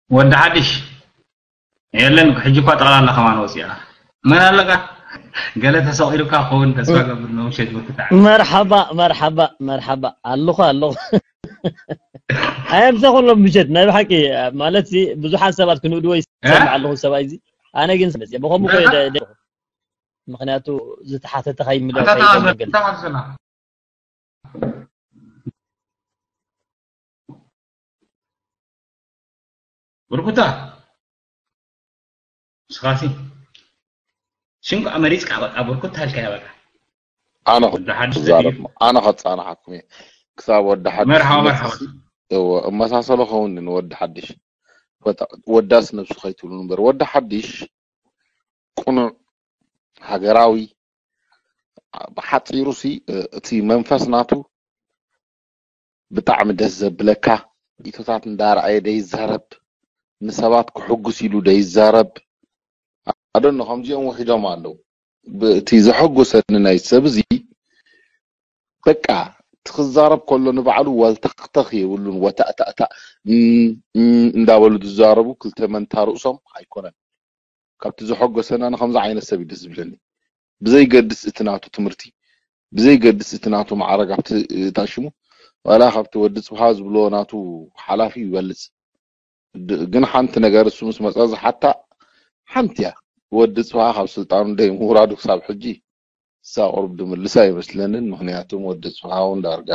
ወዲ ሓድሽ የለን። ሕጂ እኳ ጠቕላላ ከማን ወፂኣ። መን ኣለካ? ገለ ተሰቒሉካ ክኸውን ተስፋ ገብር። ነውሸት ብርክታ። መርሓባ መርሓባ መርሓባ። ኣለኹ ኣለኹ። ኣየምሰ ኩሎም ምሸት ናይ ብሓቂ ማለት ሲ ብዙሓት ሰባት ክንእድዎ ይሰምዕ ኣለኹ ሰብኣይ እዚ። ኣነ ግን ስለዚ ብኸምኡ ኮ ምኽንያቱ ዝተሓተተ ከይምለ ኣታ ከይደግም ገለ ተማዘላ ብርኩታ ስኻሲ ሽንኳ መሪጽካ በቃ ብርኩታ ኣልካያ በቃ ኣነ ወዲ ሓድሽ ክዛረብ ዘድልዩ ኣነ ከጻናሓኩም እየ ክሳብ ወዲ ሓድሽ መርሓባ ዝመጽእ መርሓባ ሲ እወ እመሳሰሎ ኸውን ንወዲ ሓድሽ ወጣ- ወዳስ ነብሱ ከይትብሉ እምበር ወዲ ሓድሽ ቅኑዕ ሃገራዊ ብሓፂሩ ሲ እቲ መንፈስ ናቱ ብጣዕሚ ደስ ዘብለካ ኢቶታት እንዳርኣየ ደይዛረብ ንሰባት ክሕጉስ ኢሉ ደይዛረብ ኣደኖ ከምዚኦም ውሒዶም ኣለዉ እቲ ዘሐጎሰኒ ናይ ሰብ እዚ በቃ ትክዛረብ ከሎ ንባዕሉ ወልተክተክ የብሉን ወታእታእታ እንዳበሉ ዝዛረቡ ክልተ መንታ ርእሶም ኣይኮነን ካብቲ ዘሐጎሰና ንከምዚ ዓይነት ሰብ እዩ ደስ ዝብለኒ ብዘይገድስ እቲ ናቱ ትምህርቲ ብዘይገድስ እቲ ናቱ ማዕረግ ኣብቲ ታሽሙ ዋላ ካብቲ ወዲ ፅብሃ ዝብሎ ናቱ ሓላፊ ይበልፅ ግን ሓንቲ ነገር እሱ ምስ መፀ ዝሓታ ሓንቲ እያ ወዲ ፅብሃ ካብ ስልጣኑ ደይ ምውራዱ ክሳብ ሕጂ እሳ ቁርብ ድምልስ ኣይመስለንን ምክንያቱም ወዲ ፅብሃ እውን ዳርጋ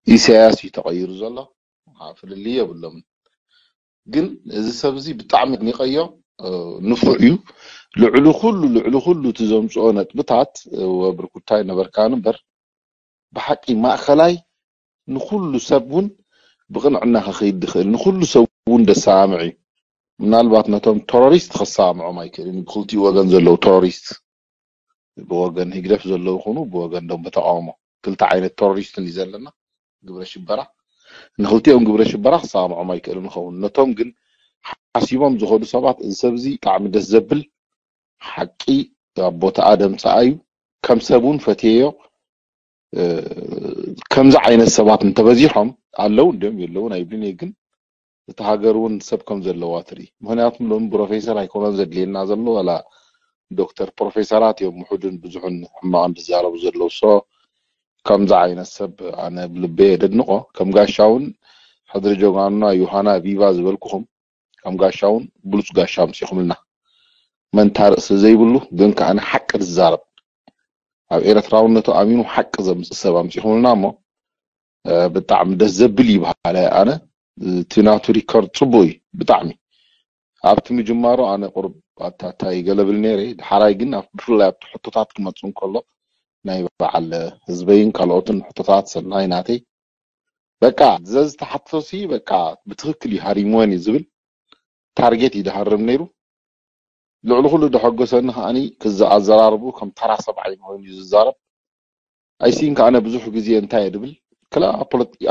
ኢሳያስ እዩ ተቀይሩ ዘሎ ፍልልይ የብሎምን ግን እዚ ሰብ እዚ ብጣዕሚ ኣድኒቀዮ ንፉዕ እዩ ልዕሊ ኩሉ ልዕሊ ኩሉ እቲ ዘምፅኦ ነጥብታት ወብርኩታይ ነበርካ ንበር ብሓቂ ማእከላይ ንኩሉ ሰብ እውን ብቅንዕና ክኸይድ ዝኽእል ንኩሉ ሰብ እውን ደሰማምዕ እዩ ምናልባት ነቶም ቴሮሪስት ከሰማምዖም ኣይክእልን ብክልቲኡ ወገን ዘለዉ ቴሮሪስት ብወገን ህግደፍ ዘለዉ ይኹኑ ብወገን ደንበ ተቃውሞ ክልተ ዓይነት ቴሮሪስት እዩ ዘለና ግብረ ሽበራ ንክልቲኦም ግብረ ሽበራ ክሰማምዖም ኣይክእልን ይኸውን ነቶም ግን ሓሲቦም ዝኸዱ ሰባት እዚ ሰብ እዚ ጣዕሚ ደስ ዘብል ሓቂ ኣብ ቦታኣ ደምፅኣ እዩ ከም ሰብ እውን ፈትየዮ ከምዚ ዓይነት ሰባት እንተበዚሖም ኣለዉ እንዲም የለውን ኣይብልን እየ ግን እቲ ሃገር እውን ሰብ ከም ዘለዋ ትርኢ ምክንያቱም ሎም ፕሮፌሰር ኣይኮነን ዘድልየና ዘሎ ዋላ ዶክተር ፕሮፌሰራት እዮም ውሑድን ብዙሕን ሕማቕን ዝዛረቡ ዘለዉ ሶ ከምዚ ዓይነት ሰብ ኣነ ብልበ የደድንቆ ከም ጋሻ እውን ሕድሪ ጀጋኑና ዮሃና ቪቫ ዝበልኩኹም ከም ጋሻ እውን ብሉፅ ጋሻ ኣምፂኹምልና መንታ ርእሲ ዘይብሉ ግን ከዓ ንሓቂ ዝዛረብ ኣብ ኤረትራውነቱ ኣሚኑ ሓቂ ዘምፅእ ሰብ ኣምፂኹምልና እሞ ብጣዕሚ ደስ ዘብል ይበሃለ ኣነ እቲ ናቱ ሪከርድ ፅቡቅ እዩ ብጣዕሚ ኣብቲ ምጅማሩ ኣነ ቁርብ ኣታታይ ገለብል ነይረ ድሓራይ ግን ብፍላይ ኣብቲ ሕቶታት ክመፁ እንከሎ ናይ በዓል ህዝበይን ካልኦትን ሕቶታት ሰናይ ናተይ በቃ ዘዝተሓቶሲ በቃ ብትክክል እዩ ሃሪምወን እዩ ዝብል ታርጌት እዩ ድሃርም ነይሩ ልዕሊ ኩሉ ደሐጎሰኒ ከዓኒ ክዚ ኣዘራርቡ ከም ተራ ሰብዓይ ኮይኑ እዩ ዝዛረብ ኣይሲን ከዓነ ብዙሕ ግዜ እንታይ እየ ድብል ክላ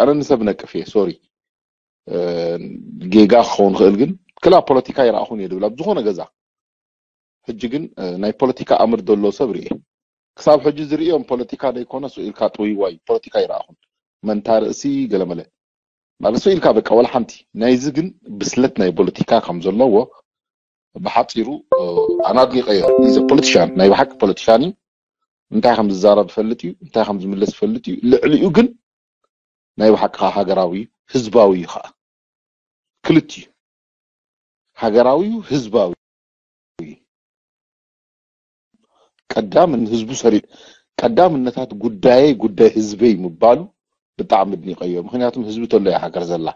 ኣነ ንሰብ ነቅፍ እየ ሶሪ ጌጋ ክኸውን ክእል ግን ክላ ፖለቲካ ይረኣኹን እየ ድብል ኣብ ዝኾነ ገዛ ሕጂ ግን ናይ ፖለቲካ ኣምር ዘሎ ሰብ ርኤ ክሳብ ሕጂ ዝርእዮም ፖለቲካ ደይኮነ ስኢልካ ጥውይዋይ ፖለቲካ ይረኣኹን መንታ ርእሲ ገለመለ ማለት ስኢልካ በቃ ወላ ሓንቲ ናይዚ ግን ብስለት ናይ ፖለቲካ ከም ዘለዎ ብሓፂሩ ኣናድኒቀዮ ኢዘ ፖለቲሻን ናይ ብሓቂ ፖለቲሻን እዩ እንታይ ከም ዝዛረብ ዝፈልጥ እዩ እንታይ ከም ዝምለስ ዝፈልጥ እዩ ልዕሊኡ ግን ናይ ብሓቂ ከዓ ሃገራዊ እዩ ህዝባዊ እዩ ከዓ ክልት እዩ ሃገራዊ እዩ ህዝባዊ እዩ ቀዳም ንህዝቡ ሰሪ ቀዳምነታት ጉዳየይ ጉዳይ ህዝበይ ምባሉ ብጣዕሚ ድኒቀዮ ምክንያቱም ህዝቢ ተሎ እያ ሃገር ዘላ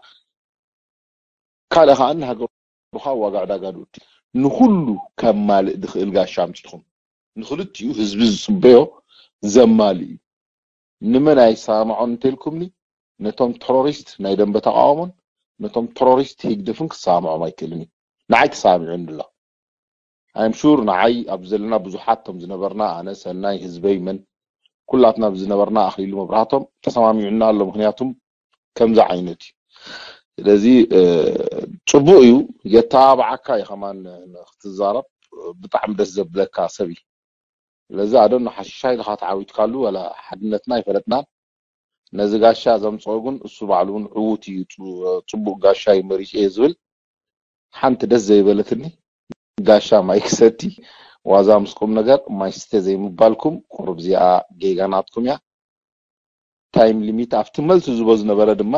ካልእ ከዓ ንሃገሩካ ዋጋ ዕዳጋ ድውድ ንኩሉ ከማልእ ድክእል ጋሻ ኣምፂኹም ንክልቲኡ ህዝቢ ዝፅበዮ ዘማልእ እዩ ንመን ኣይሰማምዖን እንተልኩምኒ ነቶም ተሮሪስት ናይ ደንበ ተቃውሞን ነቶም ተሮሪስት ህግደፍን ክሰማምዖም ኣይክእልን እዩ ንዓይ ተሰማሚዑን ኣሎ I'm sure ንዓይ ኣብ ዘለና ብዙሓት ቶም ዝነበርና ኣነ ሰናይ ህዝበይ መን ኩላትና ብዝነበርና ኣኽሊሉ መብራህቶም ተሰማሚዑና ኣሎ ምክንያቱም ከምዚ ዓይነት እዩ ስለዚ ፅቡቅ እዩ የተባብዓካ እዩ ከማን ክትዛረብ ብጣዕሚ ደስ ዘብለካ ሰብ እዩ ስለዚ ኣደኖ ሓሽሻይ ኢልካ ተዓዊትካሉ ወላ ሓድነትና ኣይፈለጥናን ነዚ ጋሻ ዘምፅኦ ግን እሱ ባዕሉ እውን ዕዉት እዩ ፅቡቅ ጋሻ እዩ መሪፀ ዝብል ሓንቲ ደስ ዘይበለትኒ፣ ጋሻ ማይ ክሰቲ ዋዛ ምስ ቁም ነገር ማይ ስተ ዘይምባልኩም፣ ቁሩብ እዚኣ ጌጋ ናትኩም እያ። ታይም ሊሚት ኣብቲ መልሲ ዝቦ ዝነበረ ድማ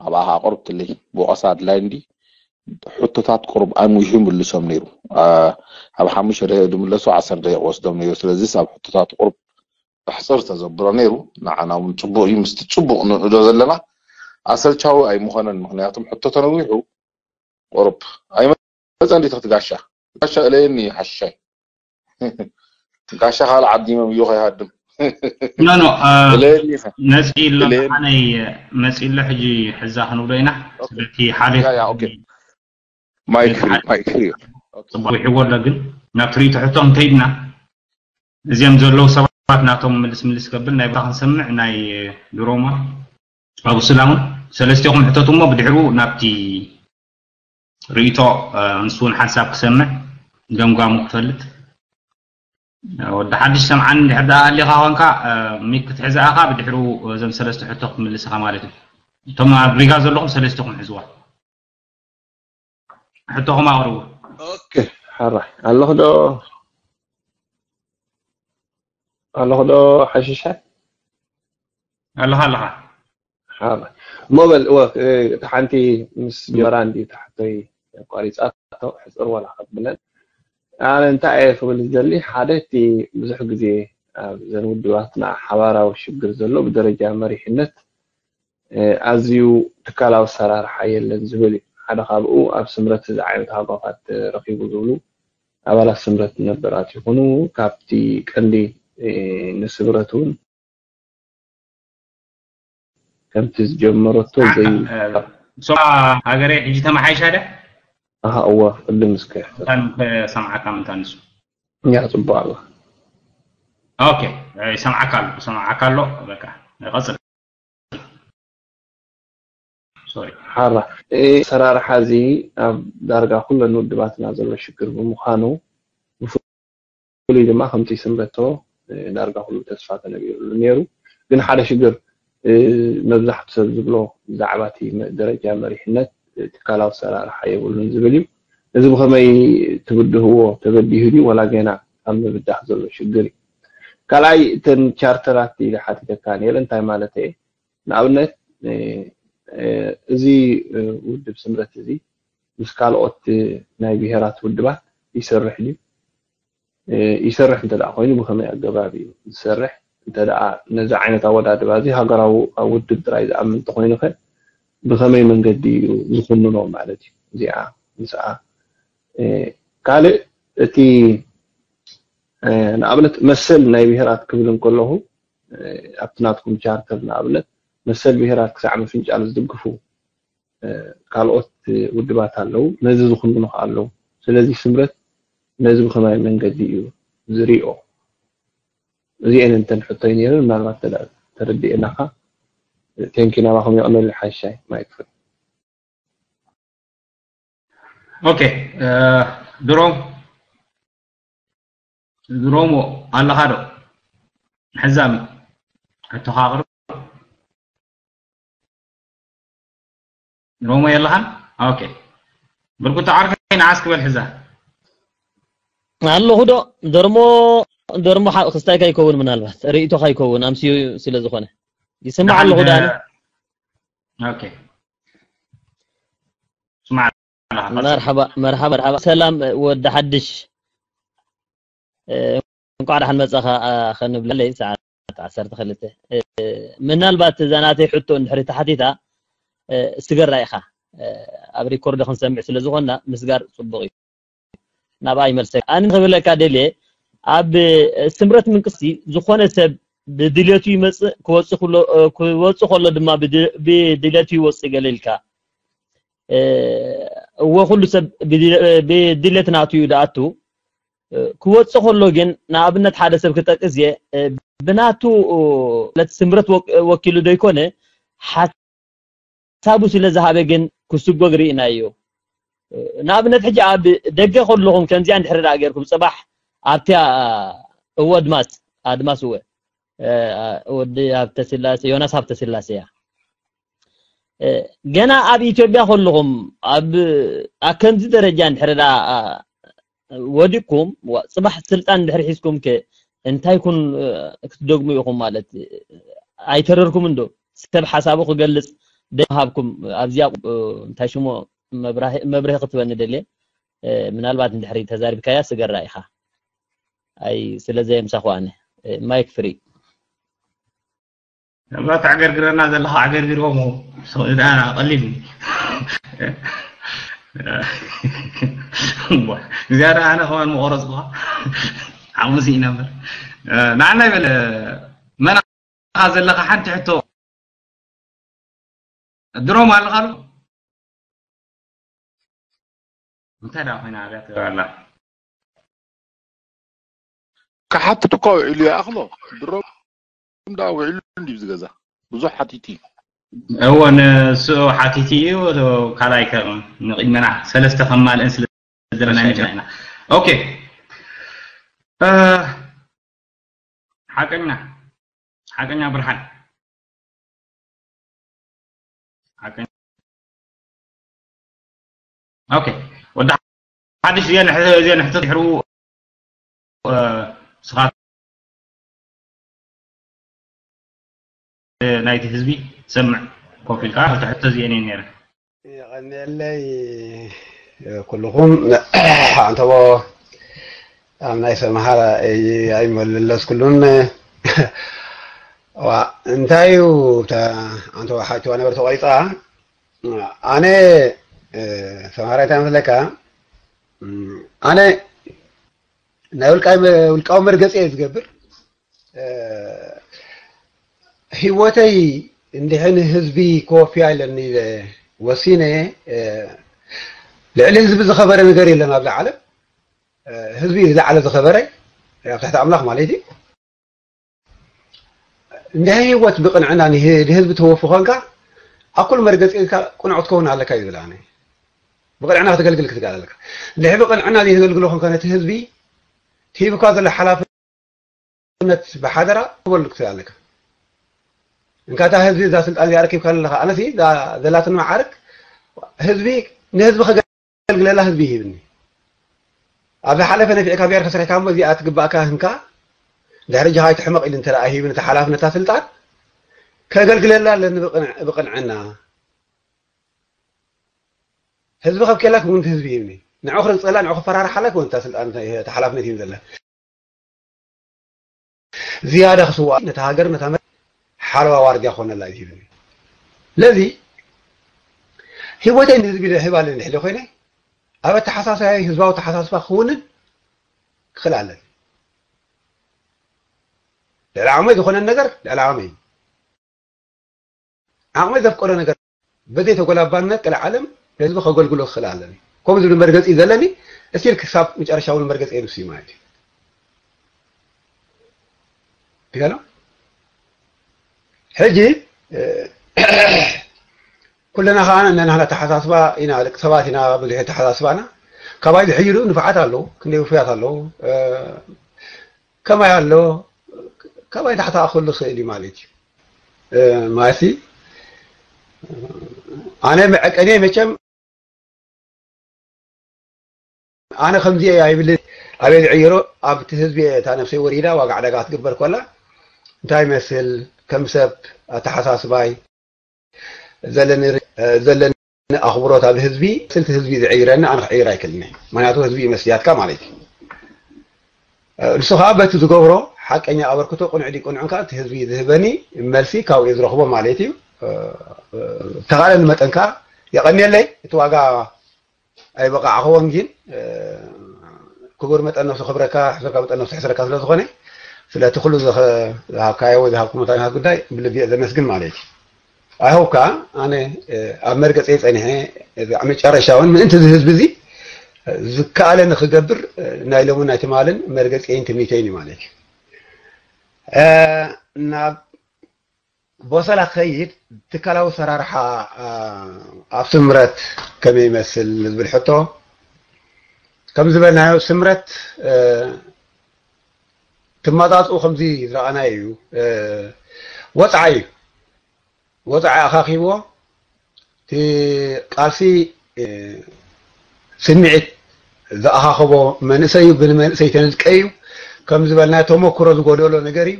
ኣብኣ ቁሩብ ትለይ ብቆሳ ኣድላይ እንዲ ሕቶታት ቁሩብ ኣንዊሑ ይምልሶም ነይሩ። ኣብ ሓሙሽተ ደቂቕ ዝምለሱ ዓሰርተ ደቂቕ ወስዶም ነይሩ። ስለዚስ ኣብ ሕቶታት ቁሩብ ኣሕፅር ተዘብሮ ነይሩ። ንዓና እውን ፅቡቕ እዩ። ምስቲ ፅቡቕ ንእዶ ዘለና ኣሰልቻዊ ኣይምኾነን። ምክንያቱም ሕቶ ተነዊሑ ቁሩብ ኣይመፀን። ዲትኽቲ ጋሻ ጋሻ እለየኒ ሓሻይ ጋሻ ካልእ ዓዲሞም እዩ ከይሃድም ኖ ኖ እለየኒ ኢኻ። መፂእሎ እለየኒ። ኣነይ መፂእሎ ሕጂ ሕዛ ክንብሎ ኢና። ስለቲ ሓደ ያ፣ ያ፣ ኦኬ። ማይክ ፍሪ ማይክ ፍሪ ጽቡቅ ይሕወሎ። ግን ናብ ትርኢት ሕቶ እንከይድና እዚኦም ዘለዉ ሰባት ናቶም ምልስ ምልስ ከብል ናይ ቦታ ክንሰምዕ ናይ ድሮማ ኣብ ስላሙን ሰለስቲኹም ሕተቱ እሞ ብድሕሩ ናብቲ ርኢቶ ንሱ እውን ሓንሳብ ክሰምዕ ገምጋሙ ክፈልጥ ወዲ ሓድሽ ሰምዓን እንድሕር ደኣ ኣሊኻ ኮንካ ሚክ ክትሕዝ ኣኻ ብድሕሩ እዞም ሰለስተ ሕቶ ክትምልስ ኢኻ ማለት እዩ። እቶም ኣብ ሪጋ ዘለኹም ሰለስቲኹም ሕዝዋ ሕቶኹም ኣቕርቡ። ኦኬ ሓራይ ኣለኹ ዶ ኣለኹ ዶ ሓሽሻ ኣለኻ ኣለኻ ሓራይ እሞ በል እወ እታ ሓንቲ ምስ ጀመራ እንዲ ታሕተይ ኣቋሪፃቶ ሕፅር ዋላ ከብለን ኣነ እንታይ እየ ክብል ዝደሊ ሓደ እቲ ብዙሕ ግዜ ኣብ ዘን ውድባትና ሓባራዊ ሽግር ዘሎ ብደረጃ መሪሕነት ኣዝዩ ትካላዊ ኣሰራርሓ የለን ዝብል እዩ። ሓደ ካብኡ ኣብ ስምረት እዚ ዓይነት ሃጓፋት ረኺቡ ዝብሉ ኣባላት ስምረት ነበር ኣትይኹኑ ካብቲ ቀንዲ ንስምረት እውን ከምቲ ዝጀመረቶ ዘይ ሶ ሃገረይ ሕጂ ተመሓይሻ ደ ኣሃ እወ ቅድም እስከ ሰምዓካ ምንታ ንሱ ያ ጽቡቅ ኣላ ኦኬ ይሰምዓካ ኣሎ ይሰምዓካ ኣሎ በቃ ቀጽል ሶሪ ሓራ ኣሰራርሓ እዚ ኣብ ዳርጋ ኩለን ውድባትና ዘሎ ሽግር ብምዃኑ ብፍሉይ ድማ ከምቲ ስምረቶ ዳርጋ ኩሉ ተስፋ ተነቢርሉ ነይሩ ግን ሓደ ሽግር መብዛሕቱ ሰብ ዝብሎ ብዛዕባ እቲ ደረጃ መሪሕነት ትካላዊ ኣሰራርሓ የብሉን ዝብል እዩ እዚ ብኸመይ ትብድህዎ ተበዲሁ ድዩ ወላ ገና ኣብ ምብዳህ ዘሎ ሽግር እዩ ካልኣይ እተን ቻርተራት ኢለ ሓቲተካ ነይረ እንታይ ማለት እየ ንኣብነት እዚ ውድብ ስምረት እዚ ምስ ካልኦት ናይ ብሄራት ውድባት ይሰርሕ ድዩ ይሰርሕ እንተ ኮይኑ ብኸመይ ኣገባብ እዩ ዝሰርሕ እንተ ነዚ ዓይነት ኣወዳድባ እዚ ሃገራዊ ውድብ ጥራይ ዝኣምን እንተኮይኑ ከ ብኸመይ መንገዲ እዩ ዝኹንኖ ማለት እዩ እዚኣ ምስኣ ካልእ እቲ ንኣብነት መሰል ናይ ብሄራት ክብል እንከለኹ ኣብቲ ናትኩም ቻርተር ንኣብነት መሰል ብሄራት ክሳዕ ምፍንጫል ዝድግፉ ካልኦት ውድባት ኣለዉ ነዚ ዝኹንኑ ከዓ ኣለዉ ስለዚ ስምረት ነዚ ብኸማይ መንገዲ እዩ ዝሪኦ እዚአን እንተን ሕቶይ ነይረን ምናልባት ተረዲኤናኻ ቴንኪ ናባኹም የቕነሉ ሓሻይ ማይክፍል ኦኬ ድሮም ድሮሞ ኣለኻ ዶ ሕዛም ሕቶኻ ኣቕርብ ድሮሞ የለኻን ኦኬ ብርኩታ ዓርከይ ንዓስ ክበል ሕዛ ኣለኹ ዶ ደርሞ ደርሞ ክስታይ ካይከውን ምናልባት ርእይቶ ካይከውን ኣምስዩ ስለ ዝኾነ ይስማዕ ኣለኹ ዳኒ ኦኬ ስማዕ መርሓባ መርሓባ መርሓባ ሰላም ወዲ ሓድሽ እንኳዕ ደሓን መጻኻ ከንብለለይ ሰዓት ዓሰርተ ክልተ ምናልባት እዛ ናተይ ሕቶ እንድሕሪ ተሓቲታ ስገራ ኢኻ ኣብ ሪኮርድ ክንሰምዕ ስለ ዝኾንና ምስጋር ጽቡቕ እዩ ናብኣ ይመልሰካ ኣነ ክብለካ ደልየ ኣብ ስምረት ምንቅስቲ ዝኾነ ሰብ ብድልየቱ ይመጽእ ክወጽእ ክሎ ክወጽእ ከሎ ድማ ብድልየቱ ይወጽእ ገለ ኢልካ እወ ኩሉ ሰብ ብድልየት ናቱ እዩ ደኣቱ ክወጽእ ከሎ ግን ንኣብነት ሓደ ሰብ ክጠቅስ እየ ብናቱ ስምረት ወኪሉ ዶይኮነ ሓሳቡ ስለ ዝሃበ ግን ክስጎግ ርኢናዮ ንኣብነት ሕጂ ኣብ ደገ ከለኹም ከምዚኣ እንድሕር ደኣ ገርኩም ጽባሕ ኣብቲያ እወ ኣድማስ ኣድማስ እወ ወዲ ሃብተስላሴ ዮናስ ሃብተስላሴ እያ እ፣ ገና ኣብ ኢትዮጵያ ከለኹም ኣብ ኣብ ከምዚ ደረጃ እንድሕር ደኣ፣ እ፣ ወዲቕኩም፣ ዋ-፣ ጽባሕ ስልጣን እንድሕር ሒዝኩም ከ እንታይ ኩን፣ እ፣ ክትደግሙ ኢኹም ማለት፣ እ፣ ኣይተረርኩምን ዶ? ሰብ ሓሳቡ ክገልጽ ደሃብኩም ኣብዚኣ፣ እ፣ እንታይ ሽሞ መብራህ-፣ መብርሂ ክትበኒ ደልየ። እ፣ ምናልባት እንድሕሪ ተዛሪብካያ ስገራ ኢኻ። ኣይ፣ ስለ ዘየምሳኹ ኣነ። እ፣ ማይክ ፍሪ። እዛ ተዕገርግረና ዘለኻ ኣዕገርግርዎም ደኣ ቀሊል እዩ። ዝያዳ ኣነ ከማን መቆረፅኳ ዓቕሚ ስኢና እምበር። ንዓና ይበለ መን ዘለኻ ሓንቲ ሕቶ ድሮም ኣለኻሉ እንታይ ደኣ ኮይና ኣብያ ትረኣ ኣላ። ክሓትት እኮ ውዒሉ ይኣኽሎ ድሮም ዳ ውዒሉ እንዲዩ ዝገዛ ብዙሕ ሓቲቲ እወ ንሱ ሓቲቲ እዩ። ካልኣይ ከም ንቅድመና ሰለስተ ከማልእን ስለ ዘለና ኢና ኦኬ ሓቀኛ ሓቀኛ ብርሃን ሓቀኛ ኦኬ ወዲ ሓድሽ እዚኣ ንሕቶ እዚኣ ንሕቶ ድሕሩ ስኻ ናይቲ ህዝቢ ሰምዕ ኮፍ ኢልካ ሕቶ ሕቶ እዚአን እየን ነይረ የቐንየለይ ኩልኹም ኣንተቦ ኣብ ናይ ሰምሃር ኣይመለስኩሉን ዋ እንታይ እዩ ኣንተ ሓቲዋ ነበር ተቆይፃ ኣነ ሰምሃር እንታይ መስለካ ኣነ ናይ ውልቃዊ መርገፂ እየ ዝገብር ህይወተይ እንድሕን ህዝቢ ክወፍያ ኣለኒ ኢለ ወሲነ ልዕሊ ህዝቢ ዝኸበረ ነገር የለን ኣብዚ ዓለም ህዝቢ ዝለዓለ ዝኸበረ ኣብ ትሕቲ ኣምላኽ ማለት እዩ እንድሕን ህይወት ብቅንዕና ንህዝቢ ትወፊ ኮንካ ኣብ ኩሉ መርገፂ ኢልካ ቅኑዕ ክትከውን ኣለካ እዩ ዝብል ኣነ ብቅንዕና ክተገልግል ክትክእል ኣለካ እንድሕን ብቅንዕና ዘይተገልግሎ ኮንካ ነቲ ህዝቢ ሂብካ ዘሎ ሓላፍነት ብሓደራ ክበሉ ክትክእል ኣለካ እንካታ ህዝቢ እዛ ስልጣን እዚኣ ረኪብካ ኣለካ ኣነሲ ዘላትን መዓርግ ህዝቢ ንህዝቢ ከገልግለላ ህዝቢ ይሂብኒ ኣብ ዝሓለፈ ነፊዕካ ብሄር ከስሪሕካ እሞ እዚኣ ትግባእካ ህንካ ድሕሪ እጃኻ ኣይትሕመቕ ኢሉ እንተ ሂብኒ እቲ ሓላፍነታ ስልጣን ከገልግለላ ኣለኒ ብቕንዕና ህዝቢ ከብኬላ ክምንቲ ህዝቢ ይብኒ ንዑ ክርፀላ ንዑ ክፈራርሓላ ክወንታ ስልጣን ሓላፍነት ይብ ዘለ ዝያዳ ክስዋ ነታ ሃገር ነታ መ ሓለዋ ዋርድያ ክኾነላ እዩ ሂብኒ ስለዚ ህይወተይ ንህዝቢ ሂብ ኣለኒ ሕደ ኮይነ ኣብ ኣተሓሳስባይ ህዝባዊ ተሓሳስባ ክውንን ክኽእል ኣለኒ ልዕሊ ዓቕመይ ዝኾነ ነገር ልዕሊ ዓቕመይ ዓቕመይ ዘፍቀዶ ነገር በዘይ ተጎላባነት ቀለ ዓለም ህዝቢ ከገልግሎ ክኽእል ኣለኒ ከምኡ ዝብል መርገፂ ዘለኒ እስቲል ክሳብ መጨረሻ እውን መርገፂ የንሱ ማለት እዩ ገሎ ሕጂ ኩለና ከዓ ነናህና ተሓሳስባ ኢና ደቂ ሰባት ኢና ብዙሕ ተሓሳስባና ካባይ ዝሕይሉ ንፍዓት ኣለዉ ክንደይ ውፍያት ኣለዉ ከማይ ኣሎ ካባይ ታሕቲ ኣክሉ ስእል እዩ ማለት እዩ ማሲ ኣነ መዐቀኒ መቸም ኣነ ከምዚ ኣይብል ኣበይ ዝዕይሮ ኣብቲ ህዝቢ እታ ነፍሰይ ወሪዳ ዋጋ ዕዳጋ ክትግበር ኮላ እንታይ መስል ከም ሰብ ኣተሓሳስባይ ዘለኒ ኣኽብሮት ኣብ ህዝቢ ስልቲ ህዝቢ ዝዕይረኒ ኣነ ክዕይር ኣይክልኒ ምክንያቱ ህዝቢ እዩ መስያትካ ማለት እዩ ንሱ ከዓ በቲ ዝገብሮ ሓቀኛ ኣበርክቶ ቅኑዕ ዲ ቅኑዕን ከዓ እቲ ህዝቢ ዝህበኒ መልሲ ካብኡ ዝረኽቦ ማለት እዩ ተኻለኒ መጠን ከዓ የቐንየለይ እቲ ዋጋ ኣይበቃዕኽዎን ግን ክቡር መጠን ነብሱ ክብረካ ሕስርካ መጠን ነብሱ ሕስረካ ስለ ዝኾነ ስለቲ ኩሉ ዝሃብካዮ ወይ ዝሃብኩም ታይናት ጉዳይ ብልቢ እየ ዘመስግን ማለት እዩ ኣይሆብ ከዓ ኣነ ኣብ መርገፀይ ፀኒሐ መጨረሻ እውን ምእንቲ እዚ ህዝቢ እዚ ዝከኣለ ንክገብር ናይ ሎምን ናይ ትማልን መርገፀይን ትምኒተይን እዩ ማለት እዩ ናብ ቦሰላ ክኸይድ ትካላዊ ሰራርሓ ኣብ ስምረት ከመይ ይመስል ዝብል ሕቶ ከም ዝበልናዮ ስምረት ትመጣፅኡ ከምዚ ዝረኣናዮ እዩ ወፅዓ እዩ ወፅዓ ኣኻኺብዎ እቲ ቃልሲ ስምዒት ዝኣኻኸቦ መንእሰይ እዩ፣ ብመንእሰይ ተነዝቀ እዩ። ከም ዝበልናዮ ተመክሮ ዝጎደሎ ነገር እዩ።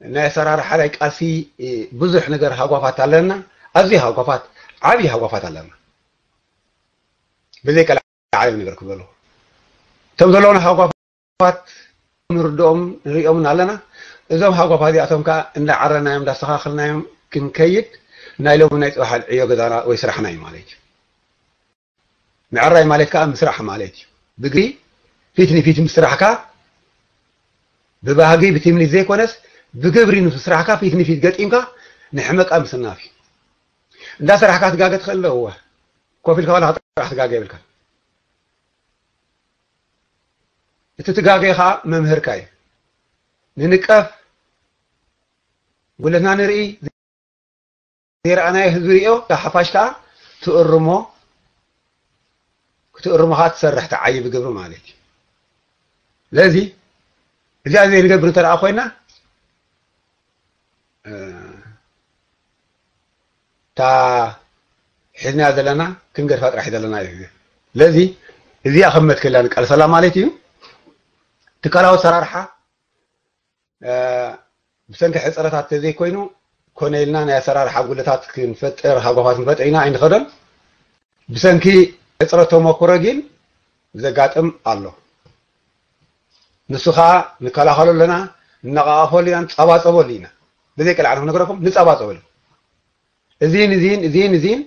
ናይ ኣሰራርሓ ናይ ቃልሲ ብዙሕ ነገር ሃጓፋት ኣለና፣ ኣዝዩ ሃጓፋት፣ ዓብዪ ሃጓፋት ኣለና። ብዘይ ቀልዓለም ነገር ክበሎ እቶም ዘለውና ሃጓፋት ንርድኦም ንሪኦምን ኣለና። እዞም ሃጓፋት እዚኣቶም ከዓ እንዳዓረናዮም እንዳስተኻኸልናዮም ክንከይድ ናይ ሎሚ ናይ ፅባሕ ዕዮ ገዛና ወይ ስራሕና እዩ ማለት እዩ። ምዕራይ ማለት ከዓ ምስራሕ ማለት እዩ። ብግብሪ ፊት ንፊት ምስራሕካ ብባህጊ ብትምኒት ዘይኮነስ ብግብሪ ምስራሕካ ፊት ንፊት ገጢምካ ንሕመቃ ምስናፍ እዩ። እንዳሰራሕካ ትጋገ ትኽእል ኣለዎ። ኮፍ ኢልካ ዋላ ጥራሕ ትጋገ የብልካ። እቲ ትጋገ ከዓ መምህርካ እዩ። ንንቀፍ፣ ጉለትና ንርኢ፣ ዘይረኣናዮ ህዝቢ ሪኦ፣ ሓፋሽ ከዓ ትእርሞ፣ ክትእርሞ ከዓ ትሰርሕ ትዓይ ብግብሪ ማለት እዩ። ስለዚ እዚኣ ዘይንገብር እንተ ደኣ ኮይና እታ ሒዝናያ ዘለና ክንገድፋ ጥራሕ እዩ ዘለና እዩ። ስለዚ እዚኣ ከም መትከላ ንቃለሰላ ማለት እዩ። ትካላዊ ኣሰራርሓ ብሰንኪ ሕፅረታት ተዘይኮይኑ ኮነ ኢልና ናይ ኣሰራርሓ ጉለታት ክንፈጥር ሃጓፋት ክንፈጥር ኢና ኣይንኸዶን። ብሰንኪ ሕፅረት ተመክሮ ግን ዘጋጥም ኣሎ። ንሱ ከዓ ንከላኸሎ ኣለና፣ ንነቓቐፈሉ ኢና፣ ንፃባፀበሉ ኢና። ብዘይ ቀልዓለም ክነግረኩም ንፃባፀበሉ። እዚን እዚን እዚን እዚን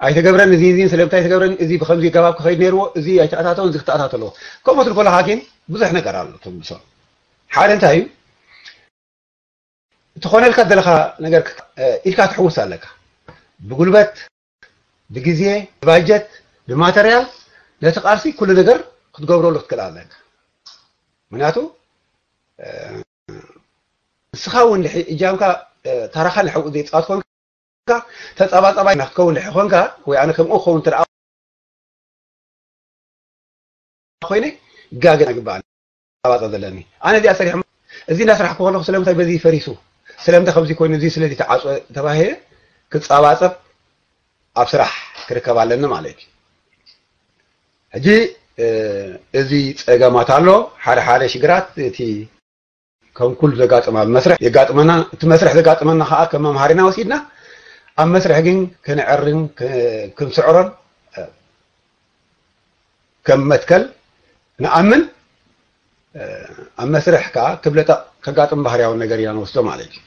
ኣይተገብረን፣ እዚን እዚን ስለምንታይ ኣይተገብረን፣ እዚ ብከምዚ ገባብ ክኸይድ ነይርዎ፣ እዚ ኣይተኣታተውን፣ እዚ ክተኣታተልዎ። ከምኡ ትብል ከለካ ግን ብዙሕ ነገር ኣሎ ትምልሶ። ሓደ እንታይ እዩ? እትኾነልካ ዘለካ ነገር ኢልካ ትሕውስ ኣለካ። ብጉልበት፣ ብግዜ፣ ብባጀት፣ ብማተርያል ነቲ ቃልሲ ኩሉ ነገር ክትገብረሉ ክትክእል ኣለካ። ምክንያቱ ንስኻ እውን እጃምካ ታራኻ ንሕብኡ ዘይፃወት ኮንካ ተፃባፃባይ ክትከውን ድሕር ኮንካ ወይ ኣነ ከምኡ ክኸውን ትርኣ ኮይነ ጋገ ግባእ ፃባፀብ ዘለኒ ኣነ እዚኣ ሰሪሕ እዚ እናስራሕ ከለኩ ስለምንታይ በዚ ፈሪሱ ስለምንታይ ከምዚ ኮይኑ እዚ ስለዚ ተዓፅወ ተባሂለ ክፃባፀብ ኣብ ስራሕ ክርከብ ኣለኒ ማለት እዩ። ሕጂ እዚ ፀገማት ኣሎ ሓደ ሓደ ሽግራት እቲ ከም ኩሉ ዘጋጥም ኣብ መስርሕ የጋጥመና እቲ መስርሕ ዘጋጥመና ከዓ ከም መምሃሪና ወሲድና ኣብ መስርሕ ግን ክንዕርን ክንስዕሮን ከም መትከል ንኣምን ኣብ መስርሕ ከዓ ክብለጠ ከጋጥም ባህርያዊ ነገር ኢና ንወስዶ ማለት እዩ።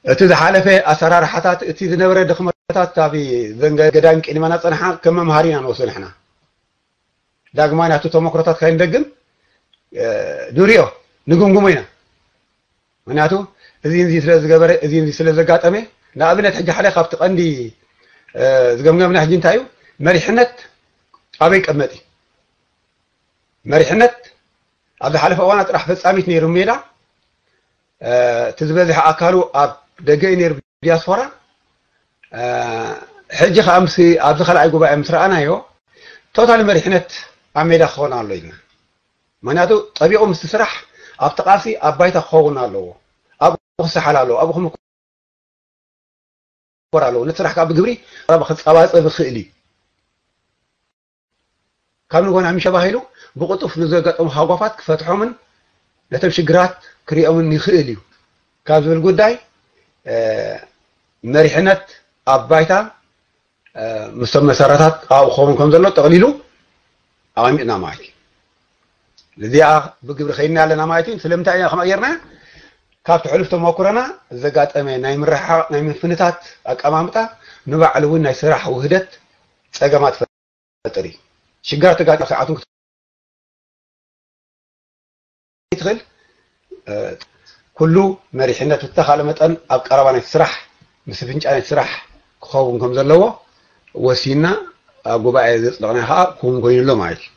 እቲ ዝሓለፈ ኣሰራርሓታት እቲ ዝነበረ ድኽመታት ኣብ ዘንገ ገዳይም ቅድመና ፀንሓ ከም መምሃሪ ኢና ንወስዶ ንሕና ዳግማይ ናቱ ተመክሮታት ካይንደግም ንሪኦ ንግምግሞ ኢና። ምክንያቱ እዚ እዚ ስለ ዝገበረ እዚ እዚ ስለ ዘጋጠመ ንኣብነት ሕጂ ሓደ ካብቲ ቀንዲ ዝገምገምና ሕጂ እንታይ እዩ መሪሕነት ኣበይ ቀመጥ እዩ መሪሕነት ኣብ ዝሓለፈ እዋና ጥራሕ ፈፃሚት ነይሩ ሜዳ እቲ ዝበዝሐ ኣካሉ ኣብ ደገ እዩ ነይሩ ዲያስፖራ ሕጂ ከዓ ምስ ኣብዚ ካልኣይ ጉባኤ ምስ ረኣናዮ ቶታል መሪሕነት ኣብ ሜዳ ክኸውን ኣሎ ኢልና ምክንያቱ ጠቢቑ ምስ ስራሕ ኣብቲ ቃልሲ ኣብ ባይታ ክኸውን ኣለዎ ኣብኡ ክሰሓል ኣለዎ ኣብኡ ክምኮር ኣለዎ ነቲ ስራሕ ከዓ ብግብሪ ክፀባፀብ ይኽእል እዩ ካብ ንጎና ምሸ ባሂሉ ብቕጡፍ ንዘጋጠሙ ሃጓፋት ክፈትሖምን ነቶም ሽግራት ክሪኦምን ይኽእል እዩ ካብ ዝብል ጉዳይ መሪሕነት ኣብ ባይታ ምስቶም መሰረታት ኣብኡ ክኸውን ከም ዘሎ ጠቕሊሉ ኣቐሚጥና ማለት እዩ። እዚኣ ብግብሪ ከይድና ኣለና ማለት እዩ። ስለምንታይ ኢና ከመቕየርና? ካብቲ ሕሉፍ ተመኩረና ዘጋጠመ ናይ ምርሕሓቕ ናይ ምፍንታት ኣቀማምጣ ንባዕሉ እውን ናይ ስራሕ ውህደት ፀገማት ይፈጥር እዩ። ሽጋር ተጋጢሙ ሰዓቱን ይትኽእል ኩሉ መሪሕነት ብተኻለ መጠን ኣብ ቀረባ ናይ ስራሕ ምስ ፍንጫ ናይ ስራሕ ክኸውን ከም ዘለዎ ወሲና ኣብ ጉባኤ ዘፅደቕና ከዓ ክውን ኮይኑ ኣሎ ማለት እዩ።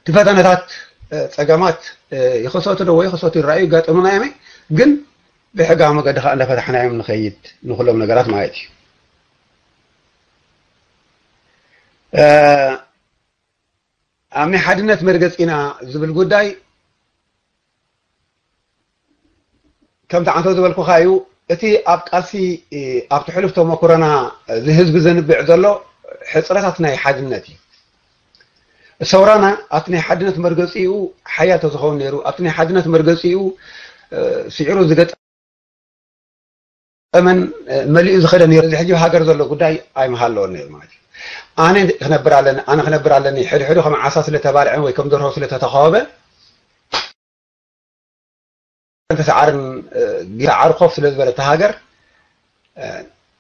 እቲ ፈተነታት ፀገማት ይኸሰቱ ዶ ወይ ይኸሰቱ ይረኣዩ ይጋጠሙና እዮም ግን ብሕጋዊ መገዲ ከዓ እንዳፈታሕናዮም ንኸይድ ንኩሎም ነገራት ማለት እዩ። ኣብ ናይ ሓድነት መርገፂ ኢና ዝብል ጉዳይ ከምቲ ዓንቶ ዝበልኩኻ እዩ። እቲ ኣብ ቃልሲ ኣብቲ ሕሉፍ ተመኩሮና እዚ ህዝቢ ዘንብዕ ዘሎ ሕፅረታት ናይ ሓድነት እዩ። ሰውራና ኣብቲ ናይ ሓድነት መርገፂኡ ሓያል ተዝኸውን ነይሩ። ኣብቲ ናይ ሓድነት መርገፂኡ ስዒሩ ዝገጠመን መሊኡ ዝኸደ ነይሩ። እዚ ሕጂ ሃገር ዘሎ ጉዳይ ኣይምሃለወን ነይሩ ማለት እዩ። ኣነ ክነብር ኣለኒ ኣነ ክነብር ኣለኒ ሕድሕዱ ከም ዓሳ ስለተባልዐን ወይ ከም ደርሆ ስለተተኸወበ ተሰዓርን ሰዓሪ ኮፍ ስለ ዝበለ እታ ሃገር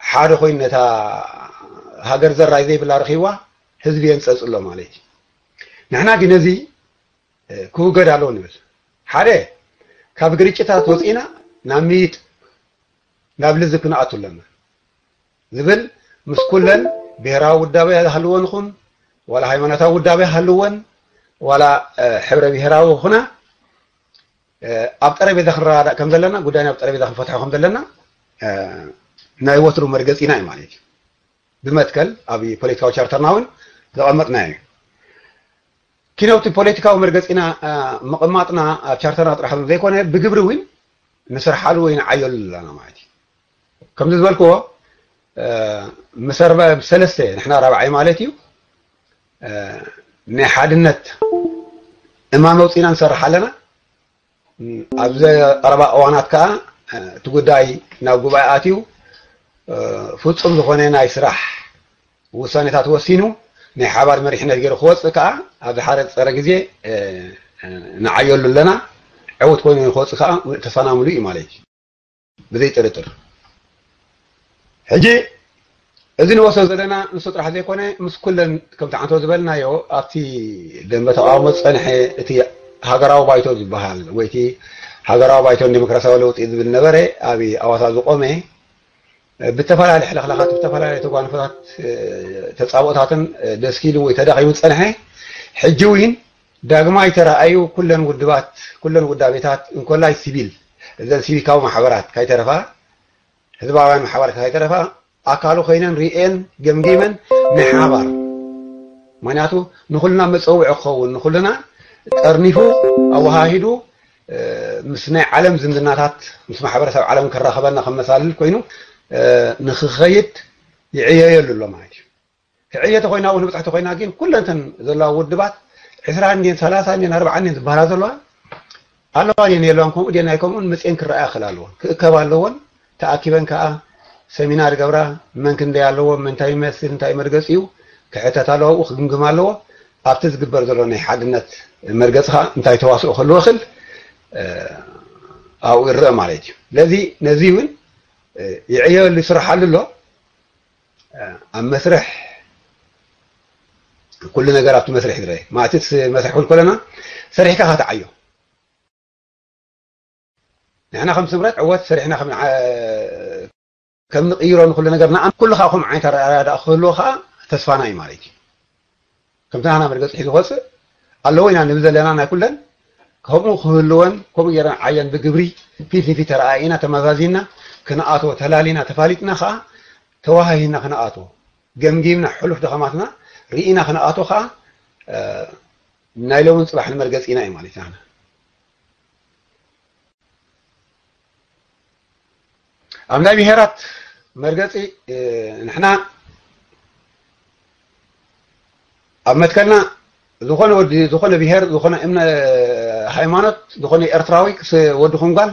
ሓደ ኮይኑ ነታ ሃገር ዘራይ ዘይብላ ረኺብዋ ህዝቢ የንፀፅሎ ማለት እዩ። ንሕና ግን ነዚ ክውገድ ኣለዎ ንብል። ሓደ ካብ ግርጭታት ወፂእና ናብ ምይጥ ናብ ልዝብ ክንኣቱ ኣለና ዝብል ምስ ኩለን ብሄራዊ ውዳበ ሃልወን ይኹን ዋላ ሃይማኖታዊ ውዳበ ሃልወን ዋላ ሕብረ ብሄራዊ ይኹና ኣብ ጠረቤዛ ክንረዳዳእ ከም ዘለና ጉዳይና ኣብ ጠረቤዛ ክንፈትሖ ከም ዘለና ናይ ወትሩ መርገፂና እዩ ማለት እዩ። ብመትከል ኣብ ፖለቲካዊ ቻርተርና እውን ዘቐመጥና እዩ። ኪኖቲ ፖለቲካዊ መርገፂና ምቕማጥና ኣብ ቻርተርና ጥራሕ ዘይኮነ ብግብሪ እውን ንስርሓሉ ወይ ንዓየሉ ኣለና ማለት እዩ። ከምዚ ዝበልክዎ ምስ ኣርባ ሰለስተ ንሕና ራብዓይ ማለት እዩ ናይ ሓድነት እማመ ውፅኢና ንሰርሕ ኣለና። ኣብዚ ቀረባ እዋናት ከዓ እቲ ጉዳይ ናብ ጉባኤ ኣትዩ ፍፁም ዝኾነ ናይ ስራሕ ውሳኔታት ወሲኑ ናይ ሓባር መሪሕነት ገይሩ ክወፅእ ከዓ ኣብዚ ሓደ ፀረ ግዜ ንዓየሉ ኣለና። ዕውት ኮይኑ ንክወፅእ ከዓ ተስፋና ሙሉእ እዩ ማለት እዩ። ብዘይ ጥርጥር ሕጂ እዚ ንወስዶ ዘለና ንሱ ጥራሕ ዘይኮነ ምስ ኩለን ከምቲ ዓንቶ ዝበልናዮ ኣብቲ ደንበ ተቃውሞ ዝፀንሐ እቲ ሃገራዊ ባይቶ ዝበሃል ወይ እቲ ሃገራዊ ባይቶን ዴሞክራሲያዊ ለውጢ ዝብል ነበረ ኣብ ኣዋሳ ዝቆመ ብተፈላለየ ሕልኽላኻት ብተፈላለየ ተጓንፎታት ተፃብኦታትን ደስኪሉ ወይ ተዳኺሙ ዝፀንሐ ሕጂ እውን ዳግማይ ተረኣዩ ኩለን ውድባት ኩለን ውዳቤታት እንኮላይ ሲቪል እዘን ሲቪካዊ ማሕበራት ካይተረፋ ህዝባውያን ማሕበራት ካይተረፋ ኣካሉ ኮይነን ሪኤን ገምጊመን ናይ ሓባር ምክንያቱ ንኩልና መፀውዒ ክኸውን ንኩልና ጠርኒፉ ኣወሃሂዱ ምስ ናይ ዓለም ዝምድናታት ምስ ማሕበረሰብ ዓለም ክራኸበና ከም መሳልል ኮይኑ ንክኸይድ ይዕየየሉ ኣሎ ማለት እዩ። ክዕየ ተኮይና እውን ንብፅሕ ተኮይና ግን ኩለንተን ዘለዋ ውድባት ዕስራ እንድን ሰላሳ እንድን ኣርባዓ እንድን ዝበሃላ ዘለዋ ኣለዋ ድን የለዋን ከምኡ ድን ኣይከምኡን መፅኤን ክረኣያ ክል ኣለዎን ክእከባ ኣለዎን ተኣኪበን ከዓ ሰሚናር ገብራ መን ክንደይ ኣለዎ ምንታይ ይመስል እንታይ መርገፂ እዩ ክሕተት ኣለዎ ክግምግም ኣለዎ ኣብቲ ዝግበር ዘሎ ናይ ሓድነት መርገፂ ከዓ እንታይ ተዋስኦ ክህልዎ ክል ኣብኡ ይረአ ማለት እዩ። ስለዚ ነዚ እውን ይዕየሉ ይስርሓሉ ኣሎ ኣብ መስርሕ ኩሉ ነገር ኣብቲ መስርሕ ዝረአ ማለት መስርሕ ኩል ከለና ሰሪሕካ ካትዓዮ ንሕና ከም ስምረት ዕወት ሰሪሕና ከም ንቅይሮ ንኩሉ ነገር ንኣም ኩሉ ከዓ ከም ዓይነት ኣረዳዳ ክህልዎ ከዓ ተስፋና እዩ ማለት እዩ። ከምቲ ናህና መርገፂ ሒዙ ክወፅእ ኣለዎ ኢና ንብል ዘለና ናይ ኩለን ከምኡ ክህልወን ከምኡ ገይረን ዓየን ብግብሪ ፊት ንፊት ተረኣኢና ተመዛዚና ክንኣትዎ ተላሊና ተፋሊጥና ከዓ ተዋሃሂና ክንኣትዎ ገምጊምና ሕሉፍ ድኸማትና ርኢና ክንኣትዎ ከዓ ናይ ሎምን ፅባሕን መርገፂና እዩ ማለት ኢና። ኣብ ናይ ብሄራት መርገፂ ንሕና ኣብ መትከልና ዝኾነ ወዲ ዝኾነ ብሄር ዝኾነ እምነ ሃይማኖት ዝኾነ ኤርትራዊ ወዲ ኹን ጓል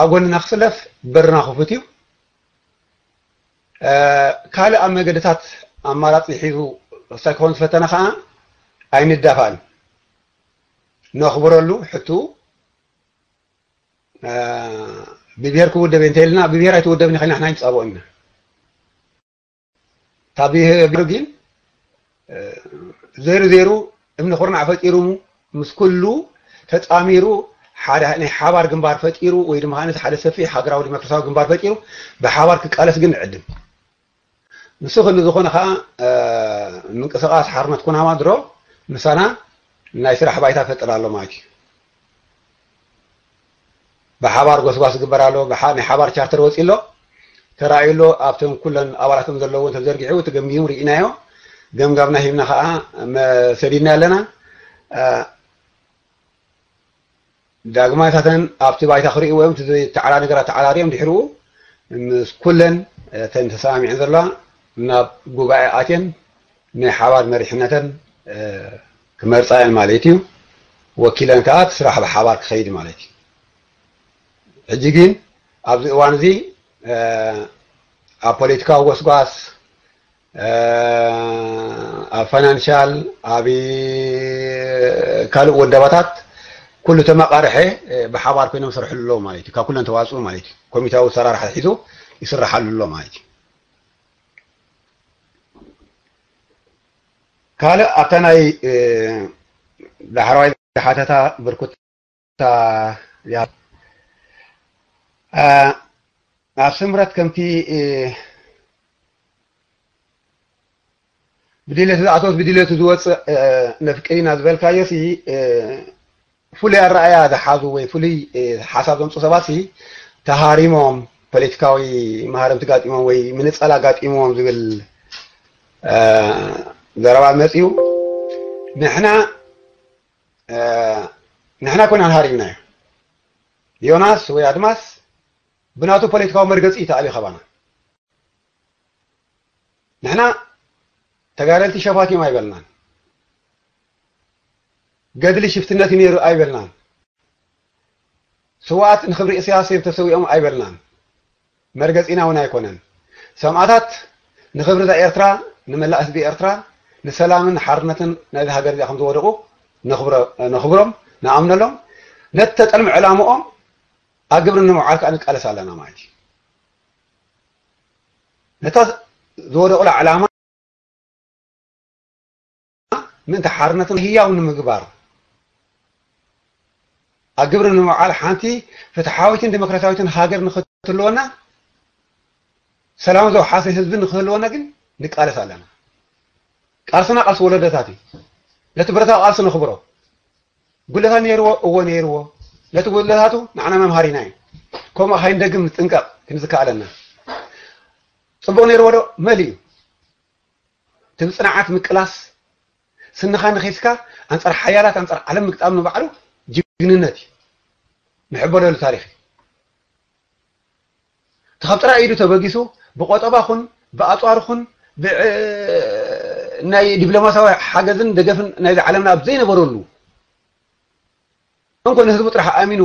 ኣብ ጎንና ክስለፍ በርና ክፉት እዩ። ካልእ ኣብ መገድታት ኣማራፂ ሒዙ ክሳይ ክኾን ዝፈተነ ከዓ ኣይንዳፋእን ነኽብረሉ ሕቱ ብብሄር ክውደብ እንተ ኢልና ብብሄር ኣይትውደብን ኢኸልና ንሕና ይንፃብኦ ኢና። እታ ብሄር ግን ዘይሩ ዘይሩ እምኒ ኩርናዕ ፈጢሩ ምስ ኩሉ ተፃሚሩ ሓደ ናይ ሓባር ግንባር ፈጢሩ ወይ ድማ ሓደ ሰፊሕ ሃገራዊ ዲሞክራሲያዊ ግንባር ፈጢሩ ብሓባር ክቃለስ ግን ንዕድም። ንሱ ክሉ ዝኾነ ከዓ ምንቅስቃስ ሓርነት ኩናማ ድሮ ምሳና ናይ ስራሕ ባይታ ፈጥር ኣሎ ማለት እዩ። ብሓባር ጎስጓስ ዝግበር ኣሎ። ናይ ሓባር ቻርተር ወፂ ኣሎ ተራእዩ ኣሎ። ኣብተን ኩለን ኣባላቶም ዘለውን ተዘርጊሑ ተገምጊሙ ርኢናዮ። ገምጋምና ሂብና ከዓ ሰዲድና ኣለና። ዳግማይታተን ኣብቲ ባይታ ክርእይዎ እዮም። እቲ ዘይተዓላ ነገር ኣተዓራርዮም ድሕርኡ ምስ ኩለን እተን ተሰማሚዐን ዘለዋ ናብ ጉባኤ ኣትየን ናይ ሓባር መሪሕነተን ክመርፃ እየን ማለት እዩ። ወኪለን ከዓ እቲ ስራሕ ብሓባር ክኸይድ ማለት እዩ። ሕጂ ግን ኣብዚ እዋን እዚ ኣብ ፖለቲካዊ ጎስጓስ ኣብ ፋይናንሻል ኣብ ካልእ ወደባታት ኩሉ ተመቃርሐ ብሓባር ኮይኖም ይሰርሕሉ ኣለዉ ማለት እዩ። ካብ ኩለን ተዋፅኡ ማለት እዩ። ኮሚታዊ ኣሰራርሓ ሒዙ ይስርሓሉ ኣሎ ማለት እዩ። ካልእ ኣብታ ናይ ዳሕረዋይ ሓተታ ብርኩታ እያ። ኣብ ስምረት ከምቲ ብድሌቱ ዝኣተወት ብድሌቱ ዝወፅእ ነፍቅድ ኢና ዝበልካዮ ሲ ፍሉይ ኣረኣያ ዝሓዙ ወይ ፍሉይ ሓሳብ ዘምፁ ሰባት ሲ ተሃሪሞም ፖለቲካዊ መሃረምቲ ጋጢሞም ወይ ምንፀላ ጋጢሞም ዝብል ዘረባ መፅዩ። ንሕና ንሕና ኮና ሃሪምናዮ። ዮናስ ወይ ኣድማስ ብናቱ ፖለቲካዊ መርገፂ እዩ ተኣልዩ ካባና። ንሕና ተጋደልቲ ሸፋት እዮም ኣይበልናን። ገድሊ ሽፍትነት እዩ ነይሩ ኣይበልናን። ስውኣት ንክብሪ ኢሳያስ እዮም ተሰዊኦም ኣይበልናን። መርገፂና እውን ኣይኮነን። ሰማእታት ንክብሪ እዛ ኤርትራ፣ ንመላእ ህዝቢ ኤርትራ፣ ንሰላምን ሓርነትን ናይዚ ሃገር እዚኣ ከም ዝወደቑ ነኽብሮም፣ ንኣምነሎም። ነቲ ተጠልሚ ዕላምኦም ኣብ ግብሪ ንምውዓል ከዓ ንቃለስ ኣለና ማለት እዩ። ነታ ዝወደቑላ ዕላማ ምእንቲ ሓርነትን ህያው ንምግባር ኣብ ግብሪ ንምውዓል ሓንቲ ፍትሓዊትን ዲሞክራሲያዊትን ሃገር ንክትህልወና ሰላም ዘውሓሰ ህዝቢ ንክህልወና ግን ንቃለስ ኣለና። ቃልስና ቃልሲ ወለደታት እዩ። ነቲ ብረታዊ ቃልሲ ነኽብሮ። ጉድለታት ነይርዎ፣ እዎ ነይርዎ። ነቲ ጉድለታቱ ንዓና መምሃሪና እዩ። ከምኡ ካይንደግም ንጥንቀቕ ክንዝከኣለና። ፅቡቕ ነይርዎ ዶ? መሊኡ። እቲ ብፅንዓት ምቅላስ ስንኻ ንኺስካ ኣንፃር ሓያላት ኣንፃር ዓለም ምግጣም ንባዕሉ ጅግንነት እዩ። ንሕበለሉ ታሪኽ እዩ። እቲ ካብ ጥራይ ኢዱ ተበጊሱ ብቆጠባ ኹን ብኣፅዋር ኹን ናይ ዲፕሎማሲያዊ ሓገዝን ደገፍን ናይዚ ዓለምና ኣብ ዘይነበረሉ እንኮ ንህዝቡ ጥራሕ ኣሚኑ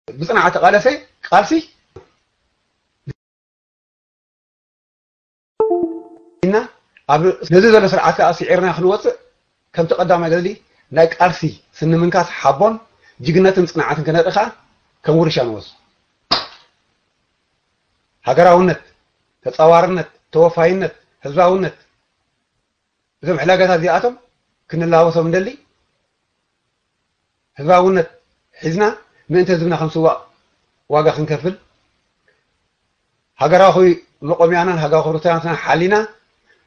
ብፅንዓት ተቓለሰ ቃልሲ ኢና ኣብ ነዚ ዘሎ ስርዓት ከዓ ስዒርና ክንወፅእ ከምቲ ቀዳማይ ገድሊ ናይ ቃልሲ ስኒ ምንካስ ሓቦን ጅግነትን ፅንዓትን ክነርኢ ከዓ ከም ውርሻ ንወስዶ። ሃገራውነት፣ ተፃዋርነት፣ ተወፋይነት፣ ህዝባውነት እዞም ሕላጋታት እዚኣቶም ክንላበሶም እንደሊ ህዝባውነት ሒዝና ምእንቲ ህዝብና ክንስዋእ ዋጋ ክንከፍል ሃገራዊ መቆሚያናን ሃገራዊ ክብርታትና ሓሊና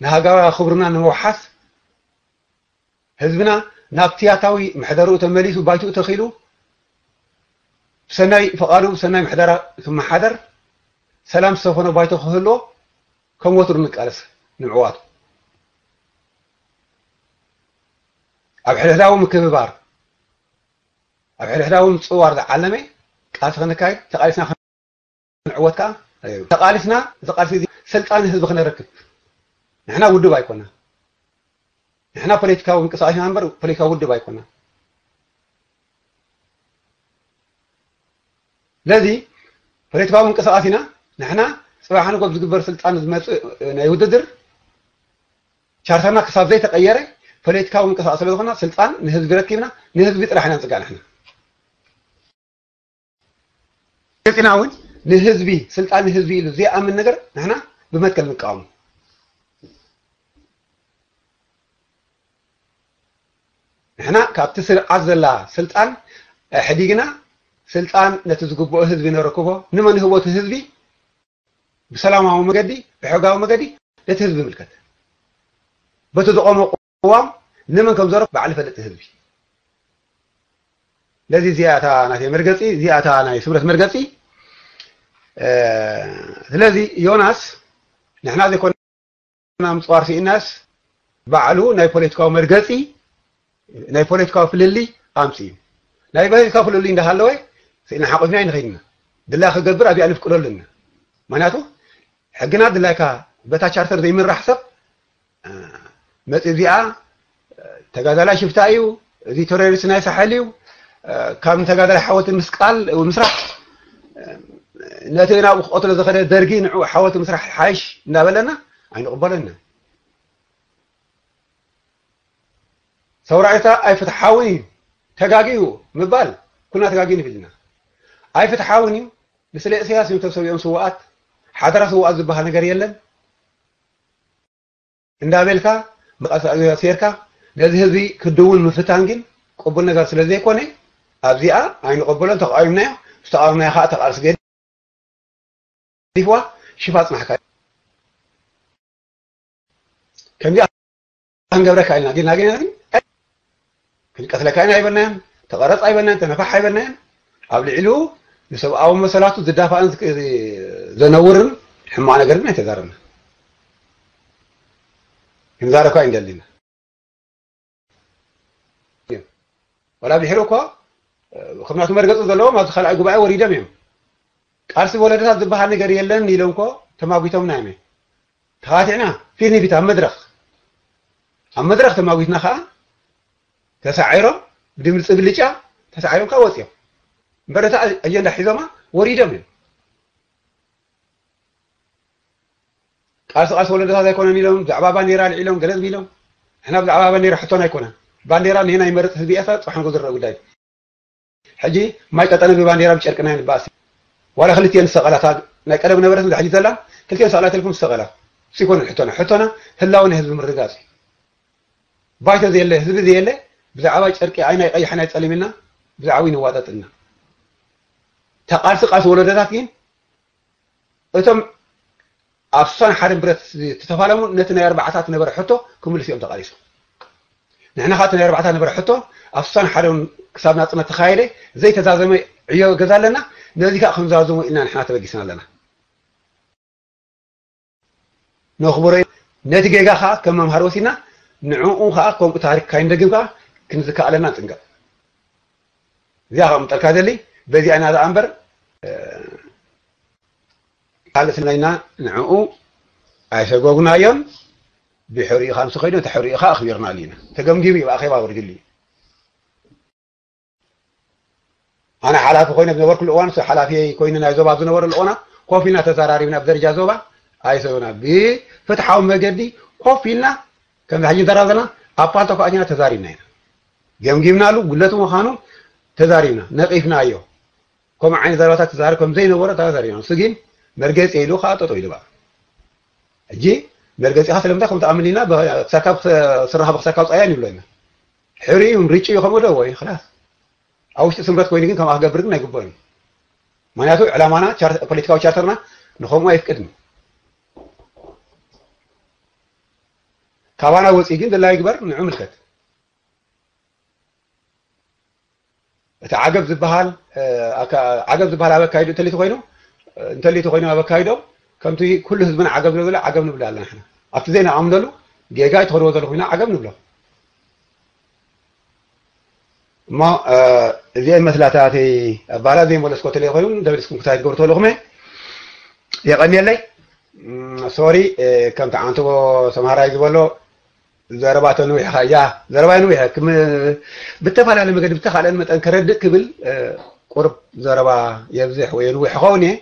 ንሃገራዊ ክብርና ንምውሓስ ህዝብና ናብ ትያታዊ ምሕደርኡ ተመሊሱ ባይትኡ ተኺሉ ብሰናይ ፈቓዱ ብሰናይ ምሕደራ ክመሓደር ሰላም ዝሰፈኖ ባይቶ ክህልዎ ከም ወትሩ ንቃለስ ንምዕዋቱ። ኣብ ሕድሕዳዊ ምክብባር ኣብ ሕድሕዳዊ ምፅዋር ዝዓለመ ቃልሲ ክንካይድ ተቃሊስና ክንዕወት ከዓ ተቃሊስና እዚ ቃልሲ እዚ ስልጣን ህዝቢ ክነረክብ ንሕና ውድብ ኣይኮና ንሕና ፖለቲካዊ ምንቅስቃስ ኢና እምበር ፖለቲካዊ ውድብ ኣይኮና ስለዚ ፖለቲካዊ ምንቅስቃስ ኢና ንሕና ፅባሕ ንጎብ ዝግበር ስልጣን ዝመፅእ ናይ ውድድር ቻርተርና ክሳብ ዘይተቀየረ ፖለቲካዊ ምንቅስቃስ ስለ ዝኾና ስልጣን ንህዝቢ ረኪብና ንህዝቢ ጥራሕ ኢና ንፅጋዕ ንሕና ገፂና እውን ንህዝቢ ስልጣን ንህዝቢ ኢሉ ዘይኣምን ነገር ንሕና ብመትከል ንቃወሙ ንሕና ካብቲ ስርዓት ዘላ ስልጣን ኣሕዲግና ስልጣን ነቲ ዝግብኦ ህዝቢ ነረክቦ ንመን ህቦ እቲ ህዝቢ ብሰላማዊ መገዲ ብሕጋዊ መገዲ ነቲ ህዝቢ ይምልከት በቲ ዝቆሞ ቅዋም ንመን ከም ዘረክ ባዕሉ ይፈልጥ ህዝቢ ስለዚ እዚኣታ ናተይ መርገፂ እዚኣታ ናይ ስምረት መርገፂ ስለዚ ዮናስ ንሕና ዘይኮና ምፅዋር ስኢናስ ባዕሉ ናይ ፖለቲካዊ መርገፂ ናይ ፖለቲካዊ ፍልልይ ኣምፅኡ ናይ ባህሪ ከፍልሉ እንዳሃለወ ስኢልና ሓቆፍና ኣይንኸይድና። ድላይ ክገብር ኣብያ ንፍቅደሉ እና። ምክንያቱ ሕግና ድላይካ በታ ቻርተር ዘይምራሕ ሰብ መጽ እዚኣ ተጋዳላይ ሽፍታ እዩ፣ እዚ ቴሮሪስት ናይ ሳሕል እዩ፣ ካብ ተጋዳላይ ሓወት ምስቃል ምስራሕ ነቲ ናብኡ ክቐትሎ ዝኸደ ደርጊ ንዑ ሓወት ምስራሕ ሓይሽ እንዳበለና ኣይንቕበለና። ሰውራ ኤርትራ ኣይፍትሓውን እዩ። ተጋግዩ ምባል ኩልና ተጋግዩ ንብል ኢና። ኣይፍትሓውን እዩ። ንስለ ኢሳያስ እዮም ተሰዊኦም ስውኣት። ሓደራ ስውኣት ዝበሃል ነገር የለን እንዳበልካ ብቐጥታ ሴርካ ነዚ ህዝቢ ክድውን ምፍታን ግን ቅቡል ነገር ስለ ዘይኮነ ኣብዚኣ ኣይንቐበሎን። ተቃዊምናዮ። ዝተቃወምናዮ ከዓ ተቃልሲ ገዲፍዋ ሽፋ ጽናሕካ። ከምዚኣ ክንገብረካ ኢልና ግን ናገና ግን ክንቀትለካ ኢና ኣይበልናዮን፣ ተቐረጽ ኣይበልናዮን፣ ተነፋሕ ኣይበልናዮን። ኣብ ልዕሊኡ ንሰብኣዊ መሰላቱ ዝዳፋእን ዝክ- ዘነውርን ሕማቕ ነገር ግን ኣይተዛረብና። ክንዛረብካ ኣይንደሊና። ወላ ድሕሪ እኮ ከምናቱ መርገጺ ዘለዎም ኣብዚ ካልኣይ ጉባኤ ወሪዶም እዮም። ቃልሲ ወለደታት ዝበሃል ነገር የለን ኢሎም እኮ ተማጒቶምና እዮም። ተኻቲዕና ፊት ንፊት ኣብ መድረኽ ኣብ መድረኽ ተማጒትና ከዓ ተሳዒሮም ብድምፂ ብልጫ ተሳዒሮም ከዓ ወፂኦም። እምበር እታ ኣጀንዳ ሒዞማ ወሪዶም እዮም። ቃልሲ ቃልሲ ወለደታት ኣይኮነን ኢሎም ብዛዕባ ባንዴራ ኣልዒሎም ገለ ዝብሎም። ንሕና ብዛዕባ ባንዴራ ሕቶና ኣይኮነን። ባንዴራ ንህና ይመርፅ ህዝቢ ኤርትራ ፅባሕ ንጎ ዝረአ ጉዳይ እዩ። ሕጂ ማይ ቀጠነ ብባንዴራ ብጨርቅና ንባእሲ ዋላ ክልቲኤን ዝሰቐላ እታ ናይ ቀደም ነበረት እዛ ሕጂ ዘላ ክልቲኤን ዝሰቐላ ተልኩም ዝሰቐላ እሱ ኣይኮነን ሕቶና። ሕቶና ህላወ ናይ ህዝቢ ምርግጋፅ እዩ። ባይቶ ዘየለ ህዝቢ ዘየለ ብዛዕባ ጨርቂ ኣይ ናይ ቀይሕ ናይ ፀሊም ኢልና ብዛዕባ ይንዋጠጥ እና ተቃልሲ ቃልሲ ወለደታት ግን እቶም ኣብ ስሳን ሓደን ብረት ዝተፋለሙ ነቲ ናይ ኣርባዓታት ነበረ ሕቶ ክምልስ እዮም ተቃሊሶም። ንሕና ከዓ እቲ ናይ ኣርባዕታት ነበረ ሕቶ ኣብ ስሳን ሓደን ክሳብ ናፅነት ተኻየደ ዘይተዛዘመ ዕዮ ገዛ ኣለና። ነዚ ከዓ ክንዛዘሞ ኢልና ንሕና ተበጊስና ኣለና። ነኽብሮ ነቲ ጌጋ ከዓ ከም መምሃሪ ወሲድና ንዕኡ ከዓ ከምኡ ታሪክ ካይንደግም ከዓ ክንዝካ ኣለና ንጥንቀቕ። እዚኣ ከቕምጠልካ ዘሊ በዚኣ ኢና ዝኣ እምበር ካልእ ስለ ኢና ንዕኡ ኣይሰጎግናዮን። ብሕሪኡ ካብ ምስ ኮይኑ እቲ ሕሪኡ ከዓ ኣኽቢርናሉ ኢና። ተገምጊሙ እዩ ኣኼባ ወሪድሉ እዩ። ኣነ ሓላፊ ኮይነ ዝነበርኩሉ እዋን ሓላፊ ኮይኑ ናይ ዞባ ዝነበረሉ እዋናት ኮፍ ኢልና ተዛራሪብና ብደረጃ ዞባ ኣይሰብና ብፍትሓዊ መገዲ ኮፍ ኢልና ከምዚ ሕጂ ንዘራብ ዘለና ኣብ ፓልቶ ከኣቲና ተዛሪብና ኢና። ገምጊምናሉ ጉለት ምዃኑ ተዛሪብና ነቒፍናዮ። ከምኡ ዓይነት ዘረባታት ክዛረብ ከም ዘይነበሮ ተዛሪብና። ንሱ ግን መርገፂ ኢሉ ከዓ ጠጠው ኢሉ በቃ። ሕጂ መርገፂኻ ስለምንታይ ከም ትኣምን ኢና ክሳካ ስራኻ ብክሳካ ውፃያን ይብሎ ኢና። ሕሪ እዩ ርጭ እዩ ከምኡ ዶ ወይ ክላስ ኣብ ውሽጢ ስምረት ኮይኑ ግን ከምኣ ክገብር ግን ኣይግበእን። ምክንያቱ ዕላማና ፖለቲካዊ ቻርተርና ንከምኡ ኣይፍቅድን። ካባና ወፂ ግን ዘላ ይግበር ንዑ ምልከት። እቲ ዓገብ ዝበሃል ዓገብ ዝበሃል ኣብ ኣካይዱ እንተሊቲ ኮይኑ እንተሊቲ ኮይኑ ኣብ ኣካይዶ ከምቲ ኩሉ ህዝብና ዓገብ ዝብሎ ዓገብ ንብሎ ኣለና ንሕና ኣብቲ ዘይንኣምነሉ ጌጋ ይትኸድዎ ዘለኹ ኢና ዓገብ ንብሎ። እሞ እዚአን መስላታተይ ኣባላ ዘይመለስኮ ተለይ ኮይኑ ደብሊስኩም ክሳይ ትገብሩ ተለኹመ የቐንየለይ። ሶሪ ከምቲ ዓንትቦ ተምሃራይ ዝበሎ ዘረባ ተንዊሕኻ እያ ዘረባ ንዊሐ ብተፈላለየ መገዲ ብተኻለን መጠን ከረድእ ክብል ቁርብ ዘረባ የብዝሕ ወይ የንዊሕ ኸውን እየ።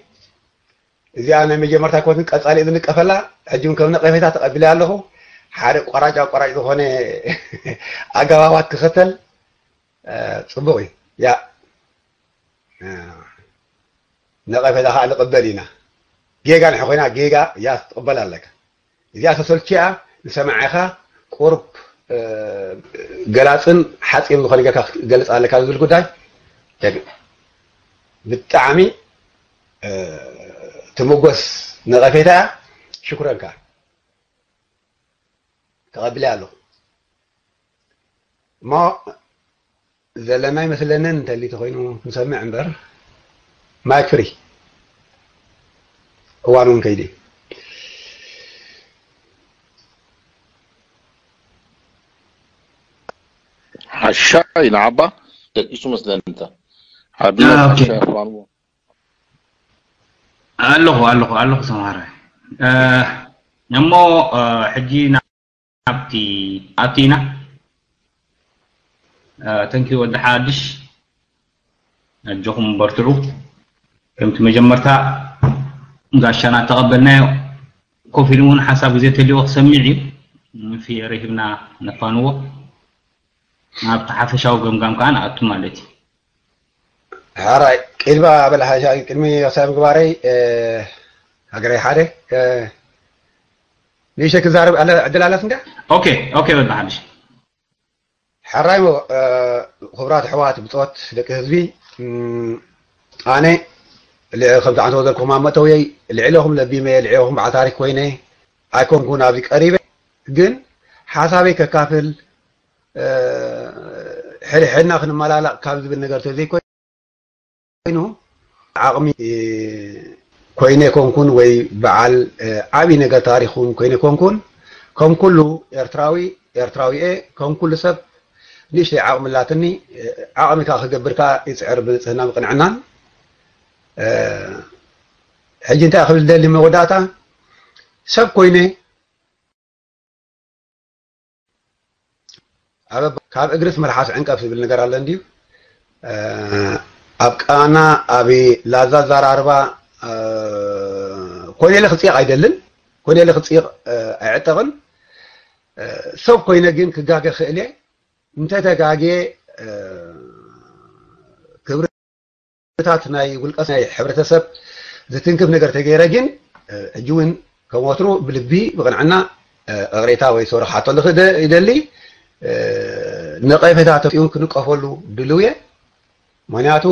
እዚኣ ናይ መጀመርታ ኮትን ቀጻሊ ዝንቀፈላ ሕጂ እውን ከም ነቀፌታ ተቐቢለ ኣለኹ። ሓደ ቆራጭ ኣቆራጭ ዝኾነ ኣገባባት ክኸተል ጽቡቕ እዩ። ያ ነቐፌታ ከዓ ንቕበል ኢና። ጌጋ ንሕ ኮይና ጌጋ ያ ትቕበል ኣለካ። እዚኣ ተሰልችያ ንሰማዒኻ ቁሩብ ገላፅን ሓፂር ዝኾነ ጌርካ ክትገልፅ ኣለካ ዝብል ጉዳይ ብጣዕሚ ትምጎስ ነቐፌታ እያ። ሽኩረን ከዓ ተቐቢለ ኣለኹ። እሞ ዘለና ኣይመስለንን እንተሊ ተኮይኑ ክንሰምዕ እምበር ማይክ ፍሪ እዋን እውን ከይዲ ሓሻይ ንዓባ ደቂሱ መስለኒ። እንተ ሓድነት ኦኬ። ሓሻ እኳ ንዎ። ኣለኹ ኣለኹ ኣለኹ ሰማረ። እሞ ሕጂ ናብቲ ኣቲና። ተንኪ ወዲ ሓድሽ፣ ኣጆኹም በርትዑ። ከምቲ መጀመርታ ጋሻና ተቐበልናዮ። ኮፍ ኢሉ እውን ሓሳብ ግዜ ተልዎ ክሰሚዕ እዩ። ፊየር ሂብና ነፋንዎ። ናብቲ ሓፈሻዊ ገምጋም ከዓ ንኣቱ ማለት እዩ። ሓራይ ቅድማ በል ሓሻ ቅድሚ ክሳብ ምግባረይ ሃገረይ ሓደ ንእሽተ ክዛረብ ዕድል ኣለስ እንዳ ኦኬ ኦኬ ወዲ ሓድሽ። ሓራይ ክቡራት ኣሕዋት ብፆት ደቂ ህዝቢ ኣነ ከምቲ ዓንተ ወዘልኩም ኣብ መእተውየይ ልዕለኹም ለቢመ ልዕለኹም በዓል ታሪክ ኮይነ ኣይኮንኩን ኣብዚ ቀሪበ ግን ሓሳበይ ከካፍል ሕድሕድና ክንመላላቕ ካብ ዝብል ነገር ተዘይኮይኑ ዓቕሚ ኮይነ ኮንኩን ወይ በዓል ዓብይ ነገር ታሪኹን ኮይነ ኮንኩን ከም ኩሉ ኤርትራዊ ኤርትራዊ እየ ከም ኩሉ ሰብ ንእሽተይ ዓቕሚ ኣላትኒ ዓቕሚ ከዓ ክገብር ከዓ ይፅዕር ብንፅህና ብቅንዕናን ሕጂ እንታይ ክብል ደሊ መወዳእታ ሰብ ኮይነ ኣብ ካብ እግርስ መልሓስ ዕንቀፍ ዝብል ነገር ኣሎ እንድዩ ኣብ ቃና ኣብ ላዛ ዛራርባ ኮይነ ኢለ ክፅይቕ ኣይደልን ኮይነ ኢለ ክፅይቕ ኣይዕጠቕን ሰብ ኮይነ ግን ክጋገ ክእል እየ እንተተጋጌ ክብርታት ናይ ውልቀ ናይ ሕብረተሰብ ዝትንክፍ ነገር ተገይረ ግን ሕጂ እውን ከም ወትሩ ብልቢ ብቅንዕና እቕሬታ ወይ ሶሮ ክሓተሉ ይደሊ ነቐፌታ ተሲኡ ክንቀፈሉ ድልው እየ ምክንያቱ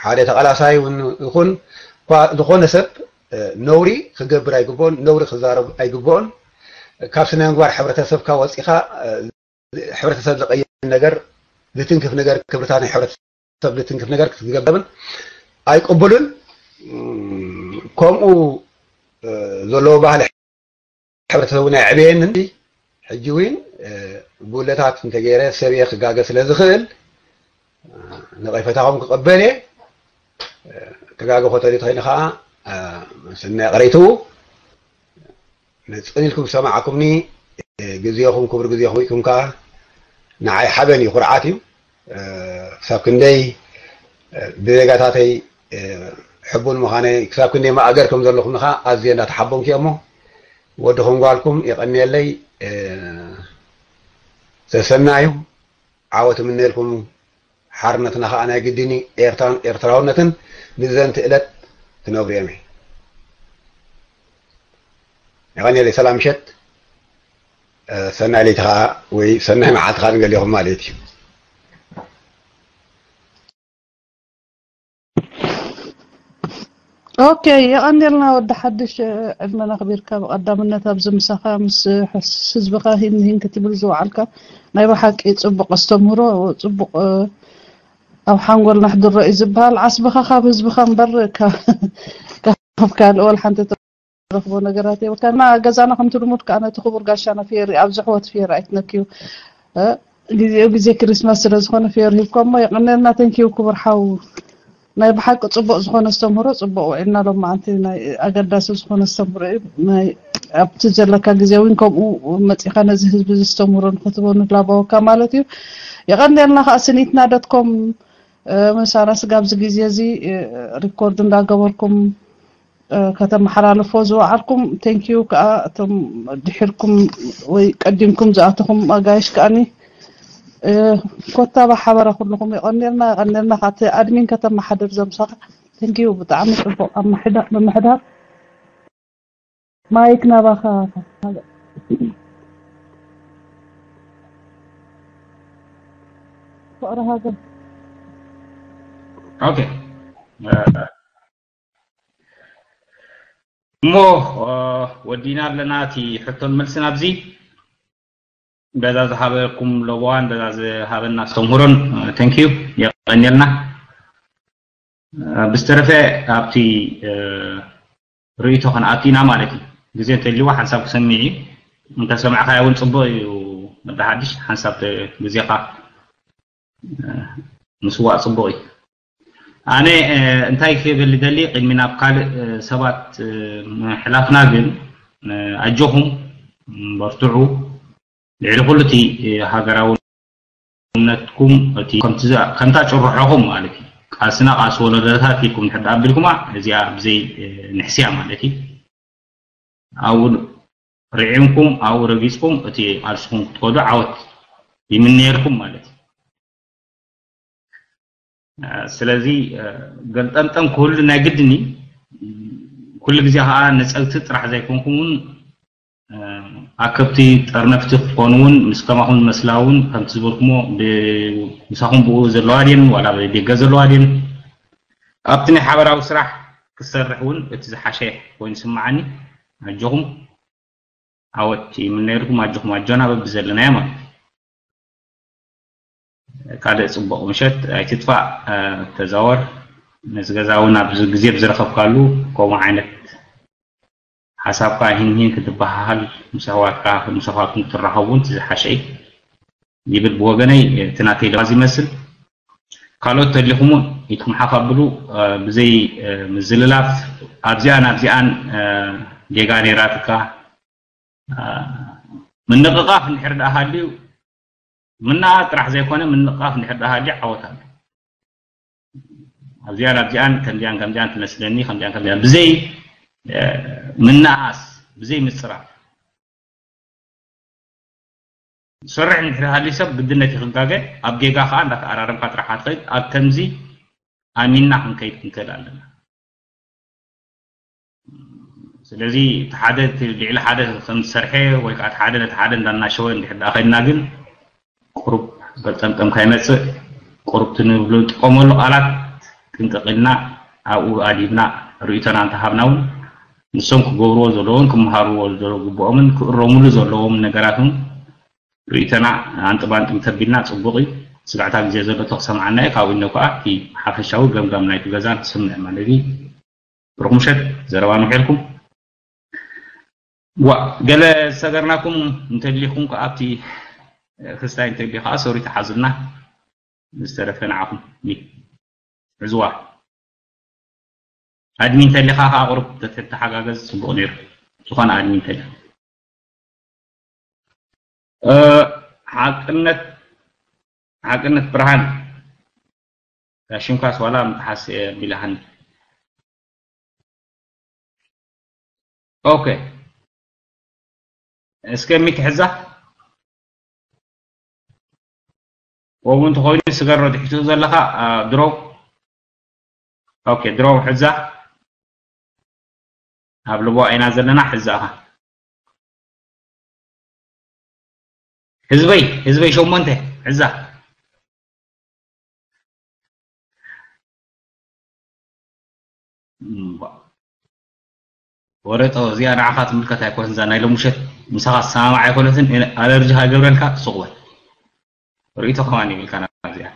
ሓደ ተቓላሳይ እውን ይኹን ዝኾነ ሰብ ነውሪ ክገብር ኣይግብኦን ነውሪ ክዛረብ ኣይግብኦን ካብ ስነ ምግባር ሕብረተሰብካ ወፂኻ ሕብረተሰብ ዝቀይር ነገር ዝትንክፍ ነገር ክብርታት ናይ ሕብረተሰብ ዝትንክፍ ነገር ክትገብርን ኣይቅቡልን ከምኡ ዘለዎ ባህሊ ሕብረተሰብ እውን ኣይዕበየንን ሕጂ እውን ጉለታት እንተገይረ ሰብየ ክጋገ ስለ ዝኽእል ነቐፈታኹም ክቐበል እየ ተጋገ ኮተሪ ተኸይኑ ከዓ ስነ ቅረይትዉ ንፅን ኢልኩም ዝሰማዕኩምኒ ግዜኹም ክቡር ግዜኹም ኢኩም ከዓ ንዓይ ሓበን እዩ ኩርዓት እዩ ክሳብ ክንደይ ብዜጋታተይ ሕቡን ምዃነይ ክሳብ ክንደይ ማእገር ከም ዘለኹም ንኻ ኣዝየ እንዳተሓበንኩ እየ እሞ ወድኹም ጓልኩም የቐንየለይ ሰሰና እዩ ዓወት ምነልኩም ሓርነትና ከዓ ናይ ግድን እዩ ኤርትራን ኤርትራውነትን ንዘንቲ እለት ክነብሩ እዮም የቐንየለይ ሰላም ምሸት ሰናይ ለይቲ ከዓ ወይ ሰናይ መዓልቲ ከዓ ንገሊኹም ማለት እዩ ኦኬ የቐንየልና ወዲ ሓድሽ ዕድመና ኣኽቢርካ ብቐዳምነት ኣብዚ ምሳኻ ምስ ህዝብኻ ሂን ሂን ክትብል ዝወዓልካ ናይ ብሓቂ ፅቡቕ ኣስተምህሮ ፅቡቕ ኣብ ሓንጎልና ኣሕድሮ እዩ ዝበሃል ዓስብኻ ካብ ህዝብኻ እምበር ካብ ካልእ ወላ ሓንቲ ትረኽቦ ነገራት የብልካ እና ገዛና ከምቲ ልሙድ ከዓ ነቲ ክቡር ጋሻና ፌሪ ኣብ ዝሕወት ፌሪ ኣይትነክዩ ግዜኡ ግዜ ክሪስማስ ስለ ዝኾነ ፌር ሂብኮሞ የቐንየልና ተንኪዩ ክቡር ሓው ናይ ብሓቂ ፅቡቅ ዝኾነ ኣስተምህሮ ፅቡቅ ውዒልና ሎም መዓንቲ ናይ ኣገዳሲ ዝኾነ ኣስተምህሮ እዩ ናይ ኣብቲ ዘለካ ግዜ እውን ከምኡ መፂኻ ነዚ ህዝቢ ዘስተምህሮ ንክትቦ ንላበወካ ማለት እዩ የቐንየልና ከዓ ስኒትና ዶትኮም ምሳና ስጋብ እዚ ግዜ እዚ ሪኮርድ እንዳገበርኩም ከተመሓላልፎ ዝወዓልኩም thank you ከዓ እቶም ድሒርኩም ወይ ቀዲምኩም ዝኣተኹም ኣጋይሽ ከዓኒ ኮታ ብሓበራ ኩልኹም የቐንየልና የቐንየልና ከዓ እቲ ኣድሚን ከተመሓድር ዘምሳኻ thank you ብጣዕሚ ፅቡቕ ኣብ ምምሕዳር ማይክ ናባኻ ፍቕሪ ሃገር ኦኬ እሞ ወዲና ኣለና እቲ ሕቶን መልስን ኣብዚ በዛ ዝሃበኩም ለበዋን በዛ ዝሃበና ኣስተምህሮን thank you የቐንየልና ብዝተረፈ ኣብቲ ርእይቶ ከነኣቱ ኢና ማለት እዩ ግዜ እንተልዋ ሓንሳብ ክሰምዕ እዩ እንተሰማዕካዮ እውን ፅቡቅ እዩ ወዲ ሓድሽ ሓንሳብ ግዜካ ምስዋእ ጽቡቕ እዩ። ኣነ እንታይ ክብል ደሊ ቅድሚ ናብ ካልእ ሰባት ምሕላፍና ግን ኣጆኹም በርትዑ። ልዕሊ ኩሉ እቲ ሃገራውነትኩም እቲ ከምታ ጭርሖኹም ማለት እዩ። ቃልስና ቃልሲ ወለዶታት ኢልኩም እንድሕር ኣቢልኩማ እዚኣ ብዘይ ንሕስያ ማለት እዩ። ኣብኡ ርዒምኩም ኣብኡ ረጊጽኩም እቲ ቃልስኹም ክትከዱ ዓወት ይምነየልኩም ማለት እዩ። ስለዚ ገልጠምጠም ክህሉ ናይ ግድን እዩ። ኩሉ ግዜ ከዓ ነፀግቲ ጥራሕ ዘይኮንኩም እውን ኣከብቲ ጠርነፍቲ ክትኮኑ እውን ምስ ከማኹም ዝመስላ እውን ከምቲ ዝበልኩሞ ምሳኹም ብኡ ዘለዋ ድን ዋላ ደገ ዘለዋ ድን ኣብቲ ናይ ሓበራዊ ስራሕ ክሰርሕ እውን እቲ ዝሓሸ ኮይኑ ስምዓኒ። ኣጆኹም ዓወት ይምነየልኩም። ኣጆኹም ኣጆና በብዘለናዮ ማለት ካልእ ጽቡቕ ምሸት ኣይትጥፋእ። ተዛወር ነዚ ገዛ እውን ኣብዚ ግዜ ብዝረኸብካሉ ከምኡ ዓይነት ሓሳብካ ሂንሂን ክትበሃሃል ምስ ኣሕዋትካ ምስ ኣሕዋትኩም ክትራኸቡ እውን ዝሓሸ እዩ ይብል ብወገነይ። እቲ ናተይ ለባዝ ይመስል። ካልኦት ተሊኹም እውን ኢድኩም ሓፍ ኣብሉ። ብዘይ ምዝልላፍ ኣብዚኣን ኣብዚኣን ጌጋ ነይራትካ ምንቕቓፍ እንድሕር ደኣ ሃልዩ ምንኣ ጥራሕ ዘይኮነ ምንቕቓፍ እንድሕር ደኣ ሃልዩ ዓወት ኣሎ። ኣብዚኣን ኣብዚኣን ከምዚኣን ከምዚኣን ትመስለኒ ከምዚኣን ከምዚኣን ብዘይ ምንኣስ ብዘይ ምፅራፍ ዝሰርሕ እንድሕር ሃልዩ ሰብ ግድነት ይኽጋገ ኣብ ጌጋ ከዓ እንዳተኣራረምካ ጥራሕ ትኸይድ ኣብ ከምዚ ኣሚንና ክንከይድ ክንክእል ኣለና። ስለዚ እቲ ሓደ እቲ ልዕሊ ሓደ ከም ዝሰርሐ ወይ ከዓ እቲ ሓደ ነቲ ሓደ እንዳናሸወ እንድሕር ደኣ ከድና ግን ቁሩብ ገልጠምጠም ከይመፅእ ቁሩብ እቲ ንብሉ ንጥቀመሉ ቃላት ጥንቅቕ ኢልና ኣብኡ ኣዲብና ርእይቶና እንተሃብና እውን ንሶም ክገብርዎ ዘለዎን ክመሃርዎ ዝግብኦምን ክእረሙሉ ዘለዎም ነገራት እውን ርእይቶና ኣንጥብ ኣንጥብ ተቢልና ፅቡቕ እዩ። ስጋዕታ ግዜ ዘሎ ተክሰምዓና እዩ ካብኡ ኢለ ከዓ እቲ ሓፈሻዊ ገምጋም ናይቲ ገዛ ንስምዕ ማለት እዩ። ብሩኽ ምሸት። ዘረባ ንውሕ ኢልኩም ዋ ገለ ዝሰገርናኩም እንተሊኹም ከዓ ኣብቲ ክስታይ እንተሊ ከዓ ሶሪ ተሓዙልና። ዝተረፈ ንዓኹም ሕዝዋ ኣድሚን ተሊኻ ከዓ ቁሩብ ተተሓጋገዝ ፅቡቕ ነይሩ። ዝኾነ ኣድሚን ተሊ ሓቅነት ሓቅነት ብርሃን ሽምካስ ዋላ ምትሓስ ቢላሃኒ። ኦኬ እስከ ሚክ ሕዛ ወው እንተኾይኑ ስገሮ ድሒቱ ዘለኻ ድሮ ኦኬ ድሮ ሕዛ ኣብ ልቦ ኢና ዘለና ሕዛኻ ህዝበይ ህዝበይ ሸሞንተ ሕዛ ወረጦ እዚኣ ንዓኻ ትምልከት ኣይኮነትን እዛ ናይ ሎምሸት ምሳኻ ዝሰማማዕ ኣይኮነትን ኣለርጂ ሃገብረልካ ሱቕ በል ርእይቶ ከማን ይብልካ ናብዚኣ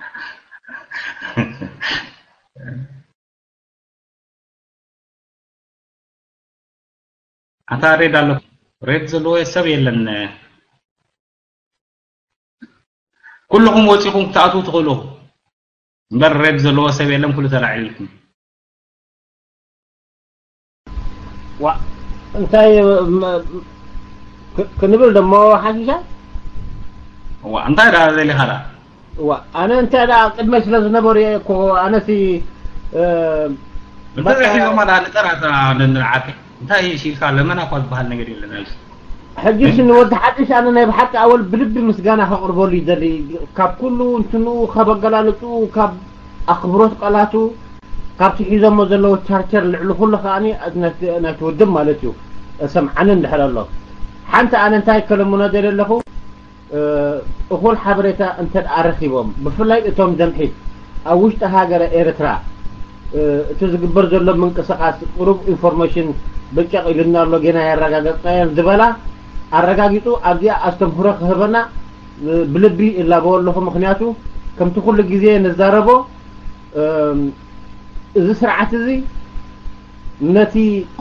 ኣታ ሬድ ኣሎ ሬድ ዘለዎ ሰብ የለን ኩልኹም ወፂኹም ክትኣትዉ ትኽእሉ እምበር ሬድ ዘለዎ ሰብ የለን ኩሉ ተላዒልኩም እንታይ ክንብል ደሞ ሓሽሻ እንታይ ደኣ ዘሊኻ ደኣ ኣነ እንታይ ደኣ ቅድመይ ስለ ዝነበሩ እየ እኮ ኣነሲ እንተዘይ ሒዞማ ደኣ ንጠራጠራ ንዓርከይ እንታይ ኢልካ ለመና እኳ ዝበሃል ነገር የለን ሕጂስ ንወዲ ሓድሽ ኣነ ናይ ብሓቂ ኣወል ብልቢ ምስጋና ከቕርበሉ ይደሊ ካብ ኩሉ እንትንኡ ካብ ኣገላልፅኡ ካብ ኣኽብሮት ቃላቱ ካብቲ ሒዞሞ ዘለዉ ቻርተር ልዕሊ ኩሉ ከኣ ናይቲ ውድብ ማለት እዩ እሰምዓኒ እንድሕር ኣሎ ሓንቲ ኣነ እንታይ ከለምኖ ደሊ ኣለኹ እኹል ሓበሬታ እንተ ደኣ ረኺቦም ብፍላይ እቶም ደምሒት ኣብ ውሽጢ ሃገረ ኤርትራ እቲ ዝግበር ዘሎ ምንቅስቃስ ቁሩብ ኢንፎርሜሽን ብጨቕ ኢሉና ኣሎ ጌና ያረጋገጽናዮን ዝበላ ኣረጋጊጹ ኣብዚኣ ኣስተምህሮ ክህበና ብልቢ እላበዎ ኣለኹ ምክንያቱ ከምቲ ኩሉ ግዜ ንዛረቦ እዚ ስርዓት እዚ ነቲ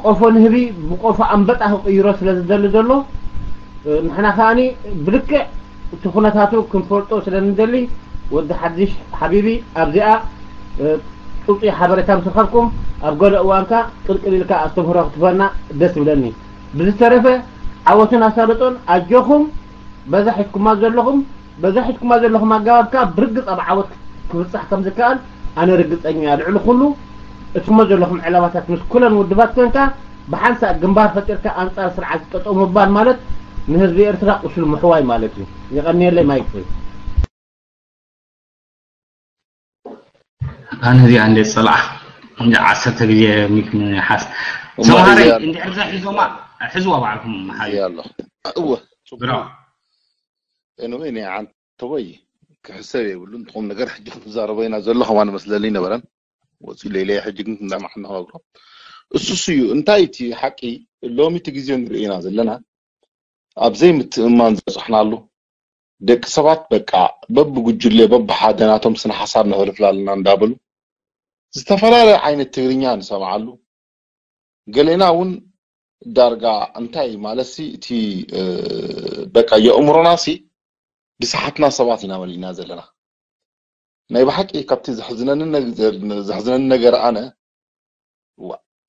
ቆፎ ንህቢ ብቆፎ ኣንበጣ ክቅይሮ ስለ ዝደሊ ዘሎ ንሕና ከኣኒ ብልክዕ እቲ ኩነታቱ ክንፈልጦ ስለ ንደሊ ወዲ ሓድሽ ሓቢቢ ኣብዚኣ ጡቂ ሓበሬታ ምስ ረኸብኩም ኣብ ገለ እዋንካ ቅልቅል ኢልካ ኣስተምህሮ ክትበና ደስ ይብለኒ። ብዝተረፈ ዓወትን ኣሳልጦን ኣጆኹም። በዛ ሒዝኩማ ዘለኹም በዛ ሒዝኩማ ዘለኹም ኣገባብካ ብርግጽ ኣብ ዓወት ክብጻሕ ከም ዝከኣል ኣነ ርግጸኛ እያ። ልዕሊ ኩሉ እትሞ ዘለኹም ዕላማታት ምስ ኩለን ውድባት ኮንካ ብሓንሳእ ግንባር ፈጢርካ ኣንጻር ስርዓት ጠጠው ምባል ማለት ንህዝቢ ኤርትራ ቁስሉ ምሕዋይ ማለት እዩ። የቐንየለይ ማይክ ፍሪ። ኣነ እዚኣ እንደ ጸልዓ እንደ ዓሰርተ ግዜ ሚክ ንሓስ ሰምሃረይ እንድሕር ዘ ሒዞማ ሕዝዋ ባዕልኩም ሓዩ ኣሎ። እወ ጽቡቅ። Anyway ናይ ዓንተቦይ ክሕሰብ የብሉን። ትኹም ነገር ሕጂ ክንዛረቦ ኢና ዘሎ ከማን መስለኒ ነበረን ወፂኡ ለይለይ ሕጂ ግን እንዳማዕና ነግሮ እሱስ እዩ። እንታይ እቲ ሓቂ ሎሚ እቲ ግዜ ንርኢ ኢና ዘለና ኣብ ዘይምትእማን ዝበፅሕናሉ ደቂ ሰባት በቃ በብጉጅለ በብሓደ ናቶም ስነ ሓሳብ ነፈልፍል ኣለና እንዳበሉ ዝተፈላለየ ዓይነት ትግርኛ ንሰምዓሉ። ገሌና እውን ዳርጋ እንታይ ማለት ሲ እቲ በቃ የእምሮና ሲ ብሰሓትና ሰባት ኢና መሊና ዘለና። ናይ ብሓቂ ካብቲ ዘሕዝነኒ ነገር ኣነ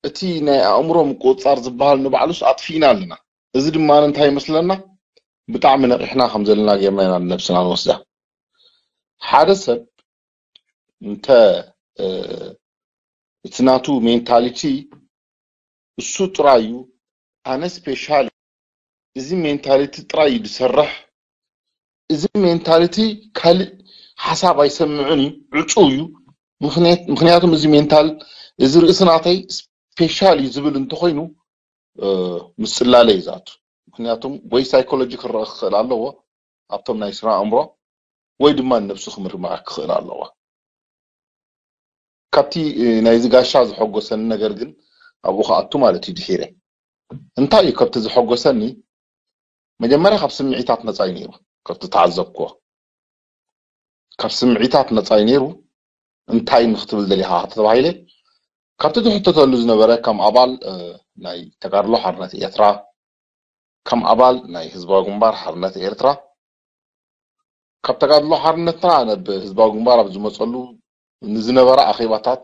እቲ ናይ ኣእምሮ ምቁፅፃር ዝበሃል ንባዕሉስ ኣጥፊእና ኣለና። እዚ ድማ እንታይ ይመስለና ብጣዕሚ ነቂሕና ከም ዘለና ጌርና ኢና ንነብስና ንወስዳ። ሓደ ሰብ እንተ እቲ ናቱ ሜንታሊቲ እሱ ጥራይ እዩ። ኣነ ስፔሻል እዚ ሜንታሊቲ ጥራይ እዩ ዝሰርሕ። እዚ ሜንታሊቲ ካልእ ሓሳብ ኣይሰምዕን እዩ፣ ዕፁው እዩ። ምክንያቱም እዚ ሜንታል እዚ ርእሲ ናተይ ስፔሻል እዩ ዝብል እንተኮይኑ ምስ ፅላለ እዩ ዝኣቱ። ምክንያቱም ወይ ሳይኮሎጂ ክረአ ክኽእል ኣለዎ ኣብቶም ናይ ስነ ኣእምሮ ወይ ድማ ንነብሱ ክምርምራ ክኽእል ኣለዎ። ካብቲ ናይዚ ጋሻ ዘሐጎሰኒ ነገር ግን ኣብኡ ክኣቱ ማለት እዩ ድሒረ እንታይ እዩ ካብቲ ዘሐጎሰኒ መጀመርያ ካብ ስምዒታት ነፃ እዩ ነይሩ። ካብቲ ተዓዘብክዎ ካብ ስምዒታት ነፃ እዩ ነይሩ። እንታይ ንክትብል ደሊኻ ተባሂለ ካብቲ ዝሕተተሉ ዝነበረ ከም ኣባል ናይ ተጋድሎ ሓርነት ኤርትራ ከም ኣባል ናይ ህዝባዊ ግንባር ሓርነት ኤርትራ ካብ ተጋድሎ ሓርነትና ናብ ህዝባዊ ግንባር ኣብ ዝመፀሉ ንዝነበረ ኣኼባታት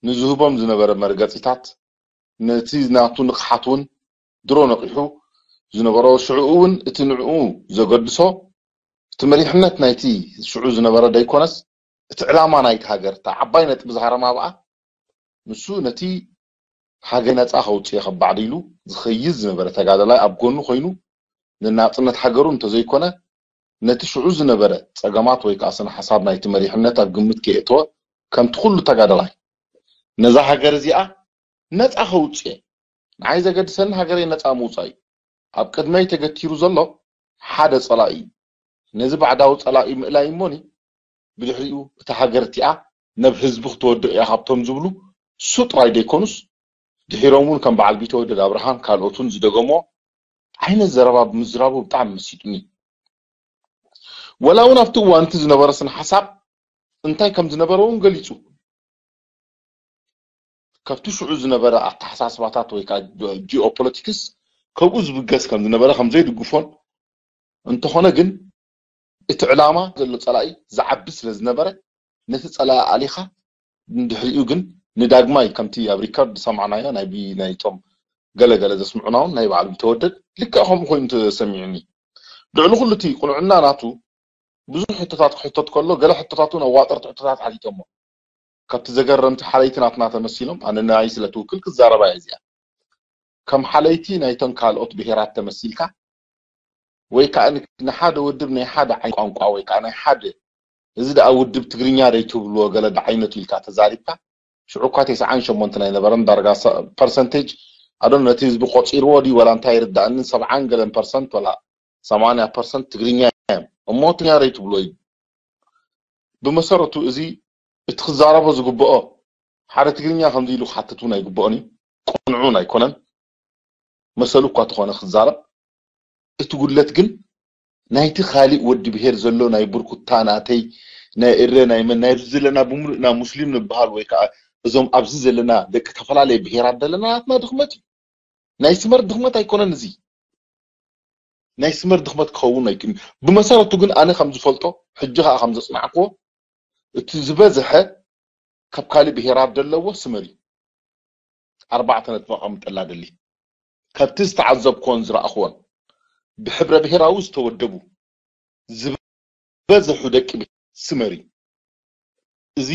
ንዝህቦም ዝነበረ መርገፂታት ነቲ ናቱ ንቕሓት እውን ድሮ ነቒሑ ዝነበሮ ሽዕኡ እውን እቲ ንዕኡ ዘገድሶ እቲ መሪሕነት ናይቲ ሽዑ ዝነበረ ደይኮነስ እቲ ዕላማ ናይቲ ሃገር እታ ዓባይ ነጥቢ ዝሃረማ ብኣ ንሱ ነቲ ሃገር ነፃ ከውፅእ እየ ከባዕድ ኢሉ ዝኸይድ ዝነበረ ተጋዳላይ ኣብ ጎኑ ኮይኑ ንናፅነት ሃገሩ እንተዘይኮነ ነቲ ሽዑ ዝነበረ ፀገማት ወይ ከዓ ስነ ሓሳብ ናይቲ መሪሕነት ኣብ ግምት ከየእተወ ከምቲ ኩሉ ተጋዳላይ ነዛ ሃገር እዚኣ ነፃ ከውፅእ እየ ንዓይ ዘገድሰኒ ሃገረይ ነፃ ምውፃእ እዩ ኣብ ቅድመይ ተገቲሩ ዘሎ ሓደ ፀላኢ እዩ ነዚ ባዕዳዊ ፀላኢ ምእላይ እሞኒ ብድሕሪኡ እታ ሃገር እቲኣ ነብ ህዝቢ ክትወድቕ እያ ካብቶም ዝብሉ እሱ ጥራይ ደይኮኑስ ድሒሮም እውን ከም በዓል ቢተወደድ ኣብርሃን ካልኦትን ዝደገሞ ዓይነት ዘረባ ብምዝራቡ ብጣዕሚ መሲጡኒ ወላ እውን ኣብቲ እዋን እቲ ዝነበረ ስነ ሓሳብ እንታይ ከም ዝነበረ እውን ገሊፁ ካብቲ ሽዑ ዝነበረ ኣተሓሳስባታት ወይ ከዓ ጂኦፖለቲክስ ከብኡ ዝብገስ ከም ዝነበረ ከም ዘይድግፎን እንተኾነ ግን እቲ ዕላማ ዘሎ ፀላኢ ዝዓቢ ስለ ዝነበረ ነቲ ፀላኢ ኣሊኻ ንድሕሪኡ ግን ንዳግማይ ከምቲ ኣብ ሪከርድ ዝሰማዕናዮ ናይ ናይቶም ገለገለ ዘስምዑና እውን ናይ በዓል ቢተወደድ ልክዕ ከምኡ ኮይኑ ተሰሚዑኒ ልዕሊ ኩሉ እቲ ቁንዕና ናቱ ብዙሕ ሕቶታት ክሕተት ከሎ ገለ ሕቶታት እውን ኣዋጠርቲ ሕቶታት ሓቲቶሞ ካብቲ ዘገረምቲ ሓለይቲ ናትና ተመሲሎም ኣነ ንኣይ ስለ ትውክል ክዛረባ እየ እዚኣ ከም ሓለይቲ ናይተን ካልኦት ብሄራት ተመሲልካ ወይ ከዓ ንሓደ ውድብ ናይ ሓደ ዓይነት ቋንቋ ወይ ከዓ ናይ ሓደ እዚ ደኣ ውድብ ትግርኛ ደይ ትብልዎ ገለ ደዓይነቱ ኢልካ ተዛሪብካ ሽዑ እኳ ተስዓን ሸሞንተን ኣይነበረን ዳርጋ percentage ኣዶ ነቲ ህዝቢ ቆፂርዎ ድዩ ወላ እንታይ ይርዳእንን ሰብዓን ገለን ፐርሰንት ወላ ሰማንያ ፐርሰንት ትግርኛ እዮም እሞ ትግርኛ ደይ ትብልዎ እዩ ብመሰረቱ እዚ እቲ ክዛረቦ ዝግብኦ ሓደ ትግርኛ ከምዚ ኢሉ ክሓትት እውን ኣይግብኦን እዩ ቅኑዕ እውን ኣይኮነን መሰሉ እኳ ተኾነ ክዛረብ እቲ ጉድለት ግን ናይቲ ካሊእ ወዲ ብሄር ዘሎ ናይ ብርኩታ ናተይ ናይ እረ ናይ መን ናይዚ ዘለና ብምሉእና ሙስሊም ንበሃል ወይ ከዓ እዞም ኣብዚ ዘለና ደቂ ተፈላለየ ብሄራት ዘለና ናትና ድኽመት እዩ ናይ ስመር ድኽመት ኣይኮነን እዚ ናይ ስመር ድኽመት ክኸውን ኣይክእልን። ብመሰረቱ ግን ኣነ ከም ዝፈልጦ፣ ሕጂ ከኣ ከም ዘጽናዕክዎ፣ እቲ ዝበዝሐ ካብ ካልእ ብሄራት ዘለዎ ስመር እዩ። ኣርባዕተ ነጥቢ ኣቐምጠላ ደሊ። ካብቲ ዝተዓዘብክዎን ዝረኣኽዎን፣ ብሕብረ ብሄራዊ ዝተወደቡ ዝበዝሑ ደቂ ስመር እዩ። እዚ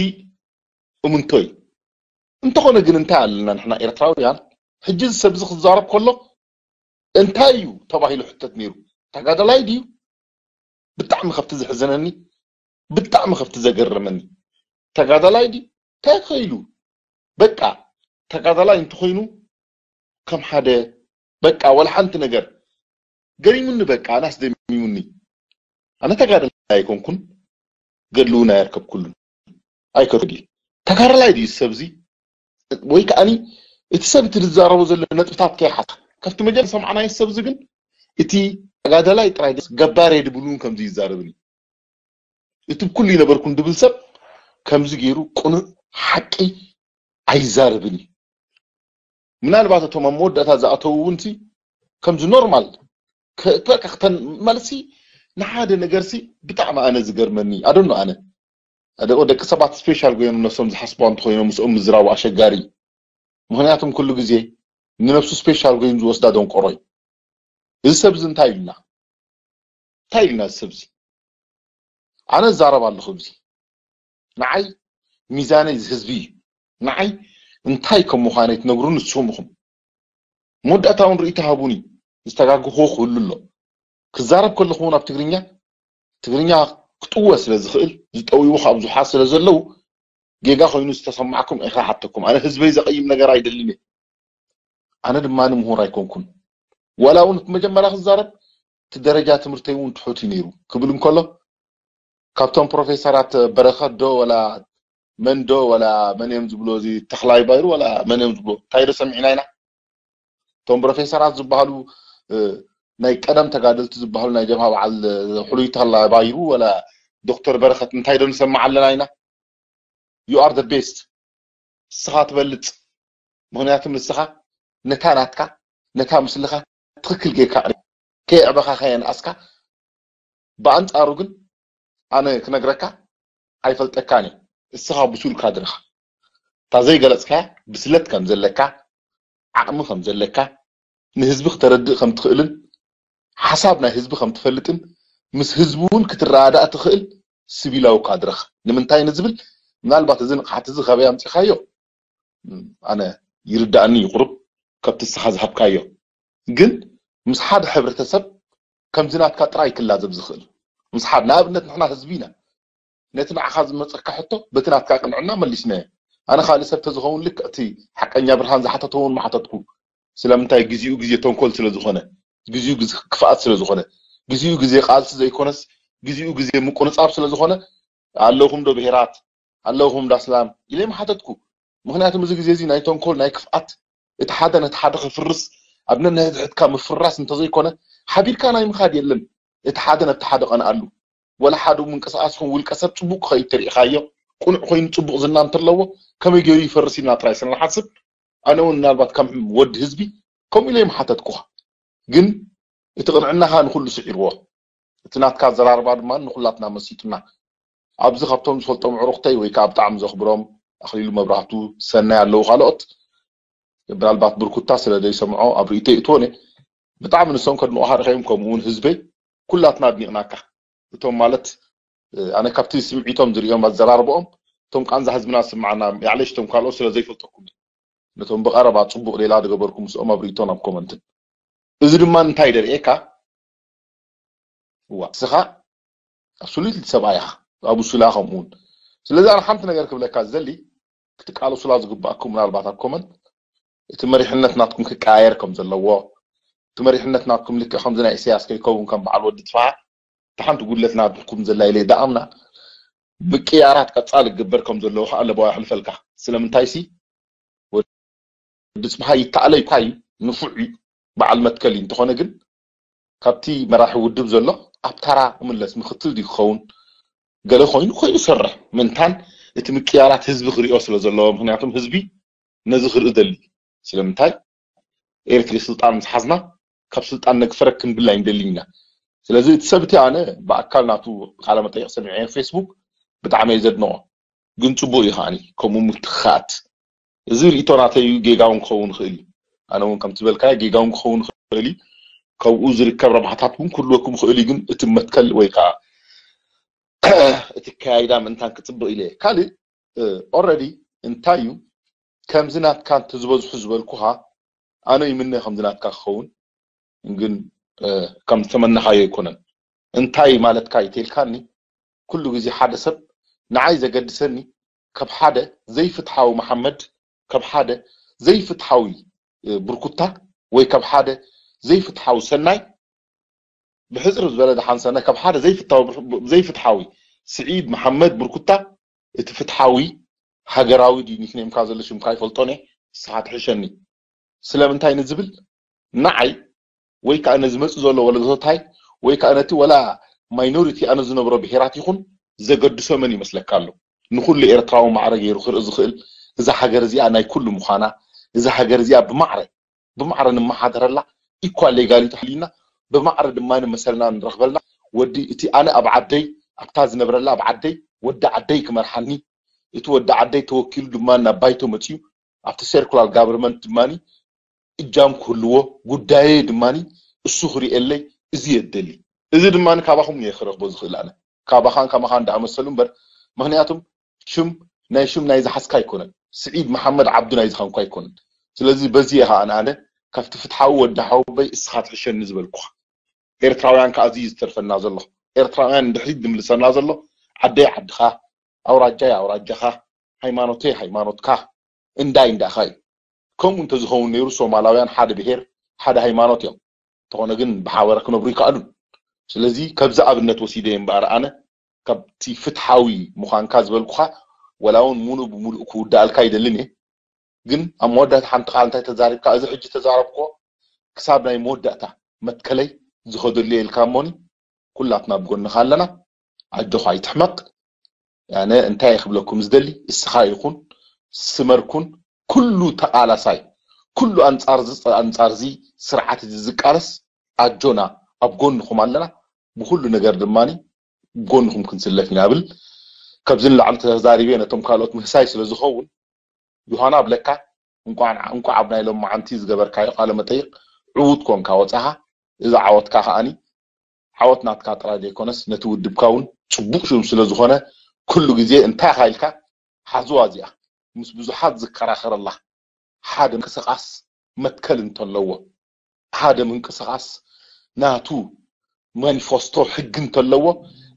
እምንቶ እዩ። እንተኾነ ግን እንታይ ኣለና ንሕና ኤርትራውያን? ሕጂ እዚ ሰብ እዚ ክዛረብ ከሎ እንታይ እዩ ተባሂሉ ሕተት ነይሩ? ተጋዳላይ ድዩ? ብጣዕሚ ከብቲ ዘሕዘነኒ፣ ብጣዕሚ ከብቲ ዘገረመኒ፣ ተጋዳላይ ድዩ? እንታይ ከ ኢሉ? በቃ ተጋዳላይ እንተኾይኑ ከም ሓደ በቃ ወላ ሓንቲ ነገር ገሪሙኒ፣ በቃ ኣነ ኣስደሚሙኒ። ኣነ ተጋዳላይ ኣይኮንኩን፣ ገድሉ እውን ኣየርከብኩሉን። ኣይከዱ ድዩ? ተጋዳላይ ድዩ ሰብ እዚ? ወይ ከኣኒ እቲ ሰብ እቲ ዝዛረቦ ዘሎ ነጥብታት ከይሓታ ካብቲ መጀመርያ ሰማዕናዮ ሰብ እዚ ግን እቲ ተጋዳላይ ጥራይ ደስ ገባር እየ ድብል እውን ከምዚ ይዛረብን እዩ። እቲ ብኩሉ ይነበርኩን ድብል ሰብ ከምዚ ገይሩ ቅኑዕ ሓቂ ኣይዛረብን እዩ። ምናልባት እቶም ኣብ መወዳእታ ዝኣተዉ እውን ሲ ከምዚ ኖርማል ከ- በቃ ክተን መልሲ ንሓደ ነገር ሲ ብጣዕሚ ኣነ ዝገርመኒ ኣደኖ ኣነ ደቂ ደቂ ሰባት ስፔሻል ኮይኖም ነብሶም ዝሓስቡ እንተኮይኖም ምስኦም ምዝራቡ ኣሸጋሪ እዩ። ምክንያቱም ኩሉ ግዜ ንነብሱ ስፔሻል ኮይኑ ዝወስዳ ደንቆሮ እዩ። እዚ ሰብ እዚ እንታይ ኢሉና እንታይ ኢሉና እዚ ሰብ እዚ? ኣነ እዛረብ ኣለኹ ኣብዚ ንዓይ ሚዛነይ እዚ ህዝቢ እዩ። ንዓይ እንታይ ከም ምዃነይ ትነግሩኒ ንስኹም ኢኹም። መወዳእታ እውን ርእይቶ ሃቡኒ። ዝተጋገኹዎ ክህሉ ኣሎ። ክዛረብ ከለኹ እውን ኣብ ትግርኛ ትግርኛ ክጥወ ስለ ዝኽእል ዝጠውይዎ ካብ ብዙሓት ስለ ዘለዉ ጌጋ ኮይኑ ዝተሰማዕኩም ኢኻ ሓተኩም። ኣነ ህዝበይ ዘቐይም ነገር ኣይደልን እየ። ኣነ ድማ ንምሁር ኣይኮንኩን። ዋላ እውን እቲ መጀመርያ ክዛረብ እቲ ደረጃ ትምህርተይ እውን ትሑት እዩ ነይሩ ክብል እንከሎ ካብቶም ፕሮፌሰራት በረኸት ዶ ወላ መን ዶ ወላ መን እዮም ዝብሎ እዚ ተኽላይ ባይሩ ወላ መን እዮም ዝብሎ እንታይ ዶ ሰሚዕና ኢና እቶም ፕሮፌሰራት ዝበሃሉ ናይ ቀደም ተጋደልቲ ዝበሃሉ ናይ ጀብሃ በዓል ሕሉይ ተኽላይ ባይሩ ወላ ዶክተር በረኸት እንታይ ዶ ንሰምዕ ኣለና ኢና you are the best ንስኻ ትበልፅ ምክንያቱ ንስኻ ነታ ናትካ ነታ ምስልኻ ትኽክል ጌርካ ከየዕበኻ ከየንኣስካ ብኣንፃሩ ግን ኣነ ክነግረካ ኣይፈልጠካን እዩ እስኻ ብሱል ካድረኻ እታ ዘይገለፅካያ ብስለት ከም ዘለካ ዓቕሚ ከም ዘለካ ንህዝቢ ክተረድእ ከም ትኽእልን ሓሳብ ናይ ህዝቢ ከም ትፈልጥን ምስ ህዝቢ እውን ክትረዳዳእ ትኽእል ስቪላዊ ካድረኻ ንምንታይ ንዝብል ምናልባት እዚ ንቕሓት እዚ ካበይ ኣምፂኻዮ ኣነ ይርዳእኒ እዩ ቁሩብ ከብቲ ንስኻ ዝሃብካዮ ግን ምስ ሓደ ሕብረተሰብ ከምዚ ናትካ ጥራይ ክላዘብ ዝኽእል ምስ ሓደ ንኣብነት ንሕና ህዝቢ ኢና ነቲ ንዓኻ ዝመፀካ ሕቶ በቲ ናትካ ቅንዕና መሊስናዮ ኣነ ካልእ ሰብ ተዝኸውን ልክዕ እቲ ሓቀኛ ብርሃን ዝሓተቶ እውን ምሓተትኩ ስለምንታይ ግዚኡ ግዜ ተንኮል ስለ ዝኾነ ግዚኡ ግዜ ክፍኣት ስለ ዝኾነ ግዚኡ ግዜ ቃልሲ ዘይኮነስ ግዚኡ ግዜ ምቁንፃብ ስለ ዝኾነ ኣለኹም ዶ ብሄራት ኣለኹም ዶ ኣስላም ኢለ ምሓተትኩ ምኽንያቱም እዚ ግዜ እዚ ናይ ተንኮል ናይ ክፍኣት እቲ ሓደ ነቲ ሓደ ከፍርስ ኣብ ነንሕድሕድካ ምፍርራስ እንተዘይኮነ ሓቢርካ ናይ ምኻድ የለን እቲ ሓደ ነቲ ሓደ ቀንኣሉ ወላ ሓደ ምንቅስቃስ ይኹን ውልቀ ሰብ ፅቡቅ ክኸይድ ተሪኢኻዮ ቅኑዕ ኮይኑ ፅቡቅ ዝና እንተለዎ ከመይ ገይሩ ይፈርስ ኢልና ጥራይ ስለንሓስብ ኣነ እውን ምናልባት ከም ወዲ ህዝቢ ከምኡ ኢለ ምሓተትኩኻ ግን እቲ ቅንዕናኻ ንኩሉ ስዒርዎ እቲ ናትካ ኣዘራርባ ድማ ንኩላትና መሲጡና ኣብዚ ካብቶም ዝፈልጦም ዕሩኽተይ ወይ ከዓ ብጣዕሚ ዘኽብሮም ኣኽሊሉ መብራህቱ ሰናይ ኣለዉ ካልኦት ምናልባት ብርኩታ ስለ ዘይሰምዖ ኣብ ርእይቶ ይእትዎን ብጣዕሚ ንሶም ከድንቑኻ ርኸዮም ከምኡ እውን ህዝበይ ኩላትና ኣድኒቕናካ እቶም ማለት ኣነ ካብቲ ስምዒቶም ዝርእዮም ኣዘራርበኦም እቶም ቃንዛ ህዝብና ዝስምዓና ያዕለሽ እቶም ካልኦት ስለ ዘይፈልጠኩም ነቶም ብቐረባ ጽቡቕ ሌላ ዝገበርኩም ምስኦም ኣብ ርእይቶን ኣብ ኮመንትን እዚ ድማ እንታይ ደርእየካ እዋ እስኻ ኣብሱሉት ሰብኣይ ኢኻ ኣብ ሱላ ከምኡውን ስለዚ ኣነ ሓንቲ ነገር ክብለካ ዝደሊ ክትቃለሱላ ዝግባኣኩም ምናልባት ኣብ ኮመንት እቲ መሪሕነት ናትኩም ክቀያየር ከም ዘለዎ እቲ መሪሕነት ናትኩም ልክዕ ከምዚ ናይ ኢሳያስ ከይከውን ከም በዓል ወዲ ጽፍሓ እቲ ሓንቲ ጉድለት ናትኩም ዘላ ኢለ ደኣምና ምቅያራት ቀጻሊ ክግበር ከም ዘለዎ ከዓ ለበዋ ይሕልፈልካ ስለምንታይ ሲ ወዲ ጽብሃ ይተኣለ ይኳ እዩ ንፉዕ እዩ በዓል መትከል እዩ እንተኾነ ግን ካብቲ መራሒ ውድብ ዘሎ ኣብ ታራ ክምለስ ምክትል ድዩ ክኸውን ገለ ኮይኑ ኮይኑ ይሰርሕ ምንታን እቲ ምቅያራት ህዝቢ ክሪኦ ስለ ዘለዎ ምክንያቱም ህዝቢ ነዚ ክርኢ ደሊ ስለምንታይ ኤርትሪ ስልጣን ምስ ሓዝና ካብ ስልጣን ነግፈረክ ክንብል ኣይንደልን ኢና። ስለዚ እቲ ሰብ እቲ ኣነ ብኣካል ናቱ ቃለ መጠይቕ ሰሚዐ ፌስቡክ ብጣዕሚ እየ ዘድንቖ። ግን ጽቡቕ እዩ ከዓኒ ከምኡ ምትኽኻት። እዚ ርእይቶ ናተይ እዩ፣ ጌጋ እውን ክኸውን ይኽእል እዩ። ኣነ እውን ከምቲ ዝበልካዮ ጌጋ እውን ክኸውን ይኽእል እዩ። ካብኡ ዝርከብ ረብሓታት እውን ክህልወኩም ይኽእል እዩ። ግን እቲ መትከል ወይ ከዓ እቲ ኣካያይዳ ምእንታን ክጽብቕ ኢለ እየ። ካልእ ኦረዲ እንታይ እዩ ከምዚ ናትካ እንተዝበዝሑ ዝበልኩኻ ኣነ ይምነ ከምዚ ናትካ ክኸውን ግን ከም ዝተመነኻዮ ኣይኮነን። እንታይ ማለትካ እዩ ተልካኒ ኩሉ ግዜ ሓደ ሰብ ንዓይ ዘገድሰኒ ካብ ሓደ ዘይፍትሓዊ መሓመድ ካብ ሓደ ዘይፍትሓዊ ብርኩታ ወይ ካብ ሓደ ዘይፍትሓዊ ሰናይ ብሕፅር ዝበለ ደሓን ሰናይ ካብ ሓደ ዘይፍትሓዊ ዘይፍትሓዊ ስዒድ መሓመድ ብርኩታ እቲ ፍትሓዊ ሃገራዊ ድዩ ኒክኔምካ ዘሎ ሽምካ ይፈልጦን እየ ንስኻ ትሕሸኒ ስለምንታይ ንዝብል ንዓይ ወይ ከዓ ነዚ መፅእ ዘሎ ወለዶታይ ወይ ከዓ ነቲ ወላ ማይኖሪቲ ኣነ ዝነብሮ ብሄራት ይኹን ዘገድሶ መን ይመስለካ ኣሎ ንኩሉ ኤርትራዊ ማዕረ ገይሩ ክርኢ ዝኽእል እዛ ሃገር እዚኣ ናይ ኩሉ ምዃና እዛ ሃገር እዚኣ ብማዕረ ብማዕረ ንመሓደረላ ኢኳል ሌጋሊቲ ሃልዩና ብማዕረ ድማ መሰልና ንረኽበልና ወዲ እቲ ኣነ ኣብ ዓደይ ኣብታ ዝነብረላ ኣብ ዓደይ ወዲ ዓደይ ክመርሓኒ እቲ ወዲ ዓደይ ተወኪሉ ድማ ናብ ባይቶ መፅዩ ኣብቲ ሴርኩላር ጋቨርመንት ድማ እጃም ክህልዎ ጉዳየ ድማ እሱ ክርእየለይ እዚ የደሊ እዚ ድማ ካባኹም እየ ክረኽቦ ዝኽእል ኣነ ካባኻን ከማኻን ዳኣመሰሉ እምበር ምክንያቱም ሽም ናይ ሽም ናይ ዝሓዝካ ኣይኮነን ስዒድ መሓመድ ዓብዱ ናይ ዝኸንኩ ኣይኮነን ስለዚ በዚ እየ ከዓ ኣነ ካብቲ ፍትሓዊ ወዲ ሓወበይ እስኻ ትሕሸኒ ዝበልኩኻ ኤርትራውያን ከዓ እዚ ዝተርፈና ዘሎ ኤርትራውያን ንድሕሪት ዝምልሰና ዘሎ ዓደይ ዓድኻ ኣውራጃይ ኣውራጃኻ ሃይማኖተይ ሃይማኖትካ እንዳይ እንዳኻ እዩ ከምኡ እንተዝኸውን ነይሩ ሶማላውያን ሓደ ብሄር ሓደ ሃይማኖት እዮም እንተኾነ ግን ብሓበረ ክነብሩ ይከኣሉን ስለዚ ከብዚ ኣብነት ወሲደ እየ እምበኣር ኣነ ካብቲ ፍትሓዊ ምዃንካ ዝበልኩኻ ወላ እውን ሙሉእ ብሙሉእ ክውዳኣልካ ይደልን እየ ግን ኣብ መወዳእታ ሓንቲ ቃል እንታይ ተዛሪብካ እዚ ሕጂ ተዛረብክዎ ክሳብ ናይ መወዳእታ መትከለይ ዝኸደሉ እየ ኢልካ እሞኒ ኩላትና ብጎንኻ ኣለና ኣጆኻ ኣይትሕመቕ ኣነ እንታይ እየ ክብለኩም ዝደሊ እስኻ ይኹን ስመርኩን ኩሉ ተቓላሳይ ኩሉ ኣንጻር ኣንጻር እዚ ስርዓት እዚ ዝቃለስ ኣጆና ኣብ ጎንኹም ኣለና ብኩሉ ነገር ድማ ጎንኹም ክንስለፍ ኢና ብል ካብዚ ንላዕሊ ተዛሪበ ነቶም ካልኦት ምህሳይ ስለ ዝኸውን ዮሃና ብለካ እንቋዕ እንቋዕ ኣብ ናይ ሎማዓንቲ ዝገበርካዮ ቃለ መጠይቕ ዕዉት ኮንካ ወጻኻ እዚ ዓወትካ ከዓኒ ዓወት ናትካ ጥራይ ዘይኮነስ ነቲ ውድብካ እውን ጽቡቕ ሽም ስለ ዝኾነ ኩሉ ግዜ እንታይ ኢኻ ኢልካ ሓዝዋ እዚኣ ምስ ብዙሓት ዝከራኸረላ ሓደ ምንቅስቓስ መትከል እንተለዎ ሓደ ምንቅስቓስ ናቱ ማኒፈስቶ ሕጊ እንተለዎ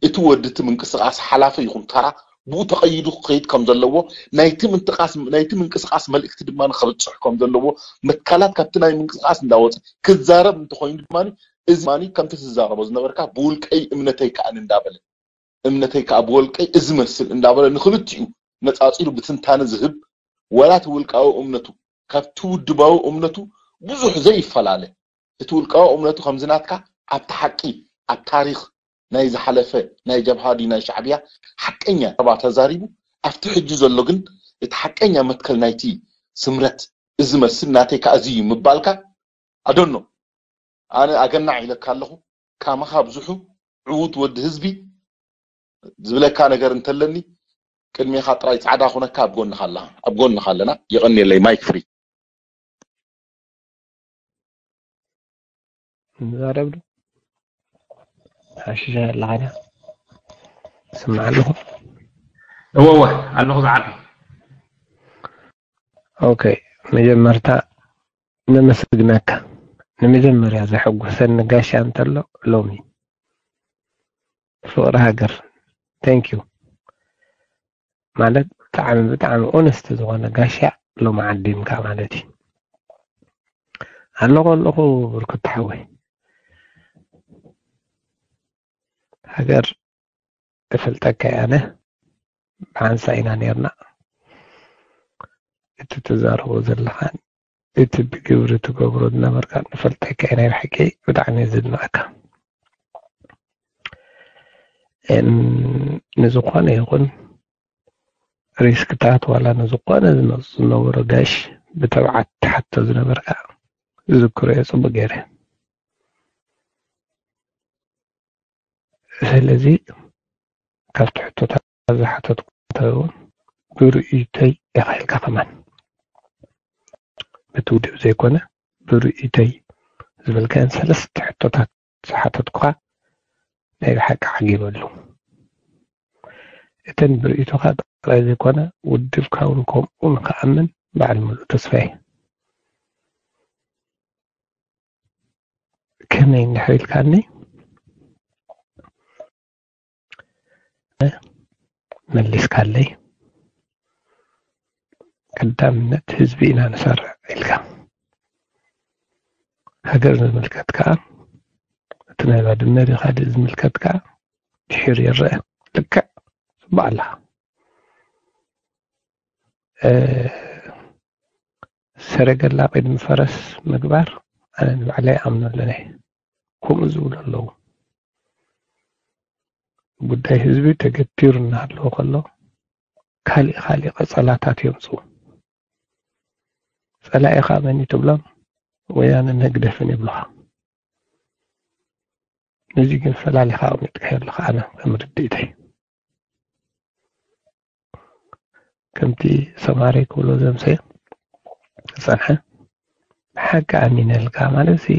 እቲ ወዲ እቲ ምንቅስቓስ ሓላፊ ይኹን ተራ ብኡ ተቐይዱ ክኸይድ ከም ዘለዎ ናይቲ ምንቅስቓስ ናይቲ ምንቅስቓስ መልእክቲ ድማ ከብፅሕ ከም ዘለዎ መትካላት ካብቲ ናይ ምንቅስቓስ እንዳወፀ ክዛረብ እንተኾይኑ ድማ እዚ ማኒ ከምቲ ትዛረቦ ዝነበርካ ብውልቀይ እምነተይ ከኣን እንዳበለ እምነተይ ከዓ ብወልቀይ እዚ መስል እንዳበለ ንክልቲኡ ነፃፂሉ ብትንታነ ዝህብ ወላ እቲ ውልቃዊ እምነቱ ካብቲ ውድባዊ እምነቱ ብዙሕ ዘይፈላለ እቲ ውልቃዊ እምነቱ ከምዚ ናትካ ኣብቲ ሓቂ ኣብ ታሪክ ናይ ዝሓለፈ ናይ ጀብሃ ድዩ ናይ ሻዕብያ ሓቀኛ ረባ ተዛሪቡ ኣብቲ ሕጂ ዘሎ ግን እቲ ሓቀኛ መትከል ናይቲ ስምረት እዚ መስል ናተይ ከዓ እዚ እዩ ምባልካ ኣደኖ ኣነ ኣገናዕ ኢለካ ኣለኹ ካማኻ ብዙሑ ዕዉት ወዲ ህዝቢ ዝብለካ ነገር እንተለኒ ቅድሜኻ ጥራይ ጻዕዳ ኩነካ ኣብ ጎንኻ ኣለና ኣብ ጎንኻ ኣለና የቐንየለይ ማይክ ፍሪ ንዛረብ ዶ ሓሽሻ ኣለኻ ዳ ስምዓ ኣለኹ እወ እወ ኣለኹ ዝዓቢ ኦኬ መጀመርታ ነመስግነካ ንመጀመርያ ዘሐጉሰኒ ጋሻ እንተሎ ሎሚ ፍቕሪ ሃገር thank you ማለት ብጣዕሚ ብጣዕሚ ኦነስት ዝኾነ ጋሻ ሎሚ ዓዲምካ ማለት እዩ ኣለኹ ኣለኹ ብርኩት ሓወይ ሃገር እፈልጠካ ኣነ ብሓንሳ ኢና ነርና እቲ ትዛረቦ ዘለኻን እቲ ብግብሪ ትገብሮ ዝነበርካ ንፈልጠካ ኢና ብሓቂ ብጣዕሚ እየ ዝድንቐካ ንዝኾነ ይኹን ሪስክታት ዋላ ንዝኾነ ዝመፁ ዝነበሩ ጋሽ ብተብዓት ትሓቶ ዝነበርካ ዝዝክሮ እየ ፅቡቅ ገይረ ስለዚ ካብቲ ሕቶታት ዝሓተትኩ እንተውን ብርእይቶይ ኢኻ ኢልካ ከማን በቲ ውድብ ዘይኮነ ብርእይቶይ ዝበልካየን ሰለስተ ሕቶታት ዝሓተትኩኻ ናይ ብሓቂ ዓጊበሉ። እተን ብርእይቶኻ ጥራይ ዘይኮነ ውድብካ እውን ከምኡ ንክኣምን በዓል ሙሉእ ተስፋ እየ። ከመይ እንድሕር ኢልካኒ መሊስካለይ፣ ቀዳምነት ህዝቢ ኢና ንሰርዕ ኢልካ። ሃገር ዝምልከት ከዓ እቲ ናይ ባድመ ድኻ ዝምልከት ከዓ ድሒር ይረአ። ልክዕ ጽቡቕ ኣለኻ። ሰረገላ ቅድሚ ፈረስ ምግባር ኣነ ንባዕለይ ኣምነሉን እየ። ከምኡ ዝብሉ ኣለዉ። ጉዳይ ህዝቢ ተገቲሩ እናሃለወ ከሎ ካሊእ ካሊእ ቀጸላታት የምፅኡ። ፀላኢኻ መን እዩ ትብሎም? ወያነን ህግደፍን ይብሉኻ። ነዚ ግን ፈላሊኻ ኣቕሚጥካዮ ኣለኻ። ኣነ ከም ርድኢተይ ከምቲ ሰማሪ ክብሎ ዘምሰ ዝፀንሐ ብሓቂ ኣሚነልካ ማለት ሲ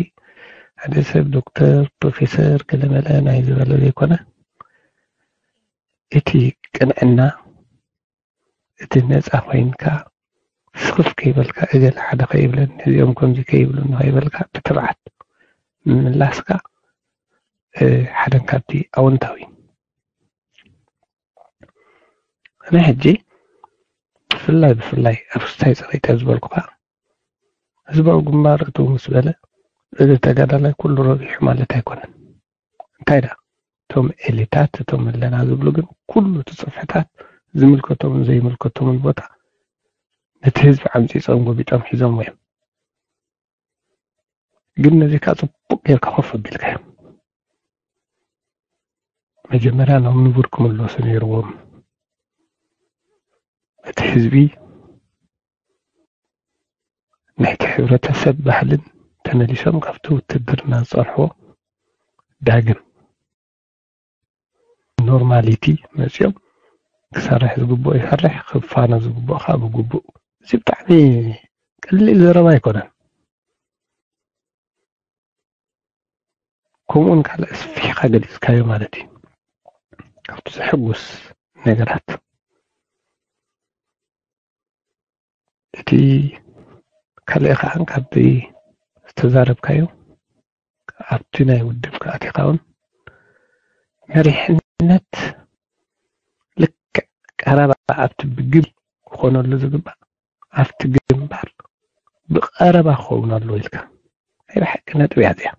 ሓደ ሰብ ዶክተር ፕሮፌሰር ገለመለ ናይ ዝበለ ዘይኮነ እቲ ቅንዕና እቲ ነፃ ኮይንካ ስኽፍ ከይበልካ እገለ ሓደ ከይብለኒ እዚኦም ከምዚ ከይብሉኒ ከይበልካ ብትብዓት ምምላስካ ሓደን ካብቲ ኣወንታዊ ናይ ሕጂ ብፍላይ ብፍላይ ኣብ ስታይ ፀቂጠ ዝበልኩኻ ህዝባዊ ግንባር እትው ምስ በለ እዚ ተጋዳላይ ኩሉ ረቢሑ ማለት ኣይኮነን። እንታይ ዳ እቶም ኤሊታት እቶም ኣለና ዝብሉ ግን ኩሉ እቲ ፅፍሕታት ዝምልከቶምን ዘይምልከቶምን ቦታ ነቲ ህዝቢ ዓምፂፆም ጎቢጦም ሒዞም እዮም። ግን ነዚ ከዓ ፅቡቅ ጌርካ ኮፍ ኣቢልካ እዮም መጀመርያ ናብ ንቡር ክምለሱ ነይርዎም። እቲ ህዝቢ ናይቲ ሕብረተሰብ ባህልን ተመሊሶም ካብቲ ውትድርና ዝፀንሕዎ ዳግም ኖርማሊቲ መፅኦም ክሰርሕ ዝግብኦ ይሰርሕ፣ ክፋኖ ዝግብኦ ከዓ ብግቡእ። እዚ ብጣዕሚ ቀሊል ዘረባ ኣይኮነን። ከምኡውን ካልእ ኣስፊሕካ ገሊፅካዮ ማለት እዩ። ካብቲ ዘሕጉስ ነገራት እቲ ካልእ ከዓ ካብቲ ዝተዛረብካዮ ኣብቲ ናይ ውድብ ክኣቲኻ እውን መሪሕነት ልክዕ ቀረባ ኣብቲ ብግብሪ ክኾነሉ ዝግባእ ኣብቲ ግንባር ብቐረባ ክኸውን ኣለዎ ኢልካ ናይ ብሓቂ ነጥቢ እያ እዚኣ።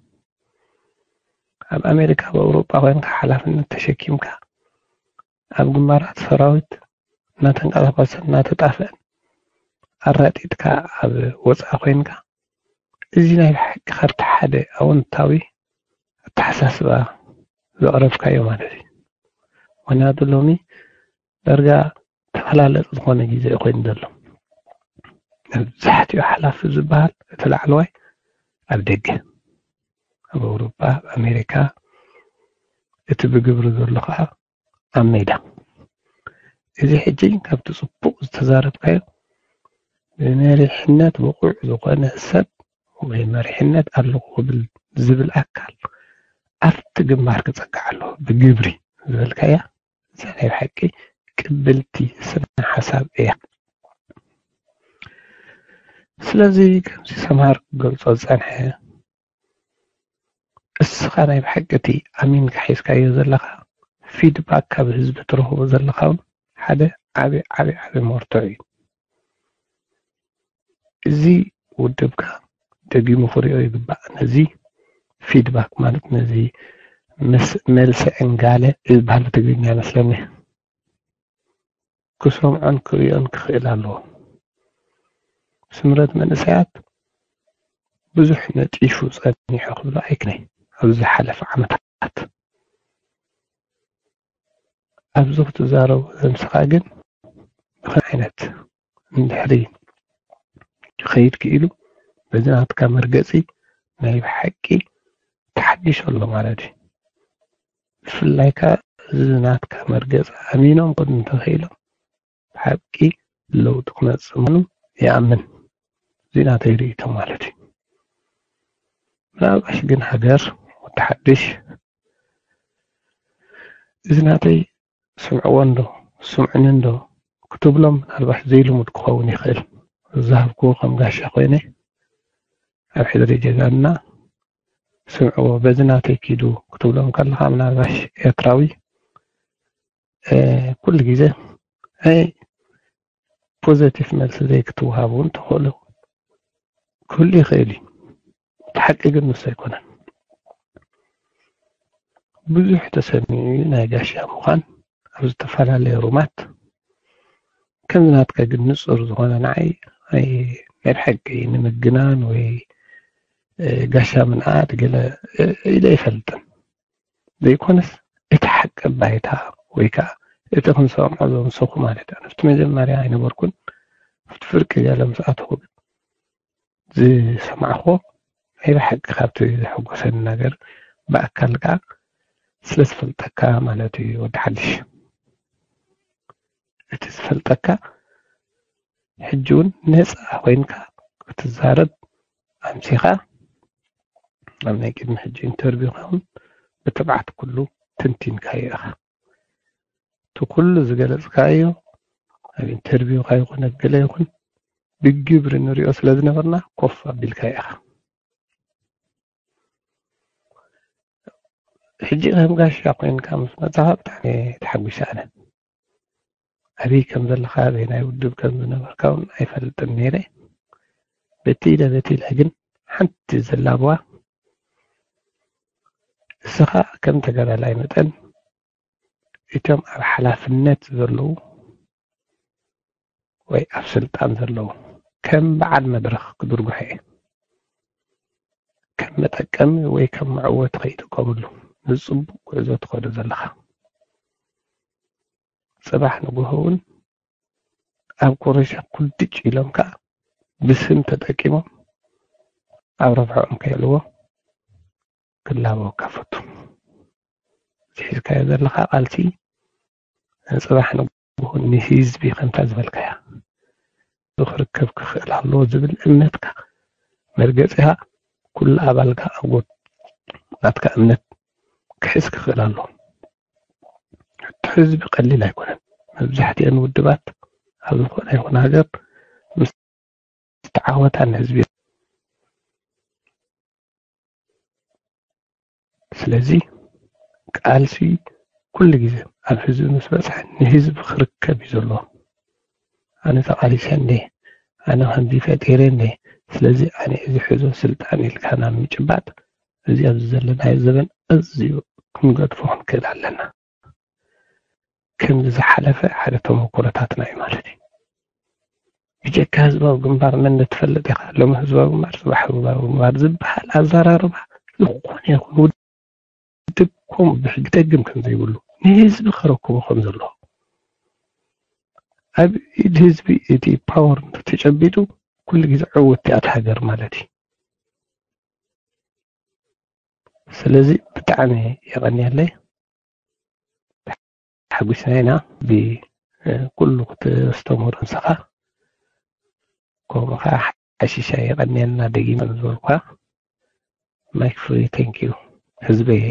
ኣብ ኣሜሪካ ኣብ ኣውሮጳ ኮይንካ ሓላፍነት ተሸኪምካ ኣብ ግንባራት ሰራዊት እናተንቀሳቐሰ እናተጣፍአን ኣራጢጥካ ኣብ ወፃኢ ኮይንካ እዚ ናይ ብሓቂ ካብቲ ሓደ ኣወንታዊ ኣተሓሳስባ ዘቕረብካዮ ማለት እዩ። ምክንያቱ ሎሚ ዳርጋ ተፈላለጢ ዝኾነ ግዜ እዩ ኮይኑ ዘሎ። መብዛሕትኡ ሓላፊ ዝበሃል እቲ ላዕለዋይ ኣብ ደገ ኣብ ኣውሮጳ ኣብ ኣሜሪካ እቲ ብግብሪ ዘሎ ከዓ ኣብ ሜዳ። እዚ ሕጂ ካብቲ ፅቡቅ ዝተዛረብካዮ ብመሪሕነት ብቁዕ ዝኾነ ሰብ ወይ መሪሕነት ኣለኹ ክብል ዝብል ኣካል ኣብቲ ግንባር ክፀግዕ ኣለዎ ብግብሪ ዝበልካያ እዛ ናይ ብሓቂ ቅብልቲ ስነ ሓሳብ እያ። ስለዚ ከምዚ ሰምሃር ክገልፆ ዝፀንሐ እስኻ ናይ ብሓቂ እቲ ኣሚንካ ሒዝካዮ ዘለኻ ፊድባክ ካብ ህዝቢ ትረኽቦ ዘለኻ እውን ሓደ ዓቢ ዓቢ ዓቢ መርትዖ እዩ። እዚ ውድብካ ደጊሙ ክሪኦ ይግባእ። ነዚ ፊድባክ ማለት ነዚ ምስ መልሲ ዕንጋለ ዝበሃል ብትግርኛ ይመስለኒ ክሰምዖን ክሪኦን ክኽእል ኣለዎ። ስምረት መንእሰያት ብዙሕ ነጢፉ ጸኒሑ ክብሎ ኣይክነይ ኣብ ዝሓለፈ ዓመታት ኣብዚ ክትዛረቡ ዘምስኻ ግን ብኸን ዓይነት እንድሕሪ ክኸይድ ክኢሉ በዚ ናትካ መርገፂ ናይ ብሓቂ ተሓዲሱ ኣሎ ማለት እዩ። ብፍላይ ከኣ እዚ ናትካ መርገፂ ኣሚኖም ክድ እንተኽኢሎም ብሓቂ ለውጢ ክመፅእ ምኑ ይኣምን። እዚ ናተይ ርእይቶ ማለት እዩ። ምናልባሽ ግን ሃገር ወዲ ሓድሽ እዚ ናተይ ስምዕዎ እንዶ ስምዕኒ እንዶ ክትብሎም ምናልባሽ ዘይልሙድ ክኸውን ይኽእል። ዝሃብክዎ ከም ጋሻ ኮይነ ኣብ ሕድሪ ጀጋንና ስምዕዎ በዚ ናተይ ኪዱ ክትብሎም ከለኻ ምናልባሽ ኤርትራዊ ኩሉ ግዜ ኣይ ፖዘቲቭ መልሲ ዘይክትወሃብ እውን ትኽእሉ ክህሉ ይኽእል እዩ። እቲ ሓቂ ግን ንሱ ኣይኮነን። ብዙሕ ተሰሚዑ ናይ ጋሻ ምዃን ኣብ ዝተፈላለየ ሩማት ከምዚ ናትካ ግን ንጹር ዝኾነ ንዓይ ናይ ናይ ብሓቂ ንምግናን ወይ ጋሻ ምንኣድ ገለ ኢለ ኣይፈልጥን። ዘይኮነስ እቲ ሓቂ ባይታ ወይ ከዓ እቲ ክንሰምዖ ዘምሰኹ ማለት እዩ። ኣብቲ መጀመርያ ኣይነበርኩን ኣብቲ ፍርቂ ገለ ምስ ኣተኹ ግን ዝሰማዕኹዎ ናይ ብሓቂ ካብቲ ዘሐጎሰኒ ነገር ብኣካል ከዓ ስለ ዝፈልጠካ ማለት እዩ ወዲ ሓድሽ። እቲ ዝፈልጠካ ሕጂ እውን ነፃ ኮይንካ ክትዛረብ ኣምሲኻ ኣብ ናይ ቅድሚ ሕጂ ኢንተርቪው ኸውን ብትብዓት ኩሉ ትንቲንካዮ ኢኻ። እቲ ኩሉ ዝገለፅካዮ ኣብ ኢንተርቪውካ ይኹን ኣብ ገለ ይኹን ብግብሪ ንሪኦ ስለ ዝነበርና ኮፍ ኣቢልካ ኢኻ። ሕጂ ከም ጋሻ ኮይንካ ምስ መፃኻ ብጣዕሚ ተሓጒሰ ኣነ። ኣበይ ከም ዘለኻ ኣበይ ናይ ውድብ ከም ዝነበርካ እውን ኣይፈልጥን ነይረ። በቲ ኢለ በቲ ኢለ ግን ሓንቲ ዘላብዋ እስኻ ከም ተጋዳላይ መጠን እቶም ኣብ ሓላፍነት ዘለዉ ወይ ኣብ ስልጣን ዘለዉ ከም በዓል መድረኽ ክድርጉሑ እየ። ከም መጠቀሚ ወይ ከም መዕወቲ ከይጥቀምሉ። ንፅቡቅ ጉዕዞ ትኸዶ ዘለኻ። ፅባሕ ንግሆ እውን ኣብ ኮረሻ ኩልድጭ ኢሎም ከዓ ብስም ተጠቂሞም ኣብ ረብሐኦም ከይልዎ ክላበወካ ፈቱ። እዚ ሒዝካዮ ዘለኻ ቃልሲ ንፅባሕ ንግሆ ንህዝቢ ከምታ ዝበልካያ ክርከብ ክኽእል ኣለዎ ዝብል እምነትካ መርገፂኻ ኩሉ ኣባልካ ኣብ ጎድ ናትካ እምነት ክሕዝ ክኽእል ኣለዎ። ሕቶ ህዝቢ ቀሊል ኣይኮነን። መብዛሕትኤን ውድባት ኣብ ዝኾነ ይኹን ሃገር ምስ ተዓወታ ንህዝቢ ስለዚ ቃልሲ ኩሉ ግዜ ኣብ ህዝቢ ምስ በፅሐ ንህዝቢ ክርከብ እዩ ዘለዎ። ኣነ ተቃሊሰ እንዴ ኣነ ከምዚ ፈጢረ እንዴ ስለዚ ኣነ እዚ ሕዞ ስልጣን ኢልካ ናብ ምጭባጥ እዚ ኣብዚ ዘለናዮ ዘበን ኣዝዩ ክንገድፎ ክንክእል ኣለና። ከምዚ ዝሓለፈ ሓደ ተመክሮታትና እዩ ማለት እዩ። ብጀካ ህዝባዊ ግንባር መን ትፈልጥ ኢኻ? ሎሚ ህዝባዊ ግንባር፣ ጽባሕ ህዝባዊ ግንባር ዝበሃል ኣዘራርባ ዝኾነ ይኹን ውድብ ኮም ብሕጊ ደግም ከም ዘይብሉ ንህዝቢ ከረክቦ ከም ዘለዎ ኣብ ኢድ ህዝቢ እቲ ፓወር ተጨቢጡ ኩሉ ግዜ ዕውት እያ ሃገር ማለት እዩ። ስለዚ ብጣዕሚ የቐንየለይ። ሓጒስና ኢና ብኩሉ ክተስተምሮ ንስኻ። ከምኡ ከዓ ሓሺሻ የቐንየልና ደጊመ ዝበልኳ። ማይክ ፍሪ፣ thank you ህዝበይ።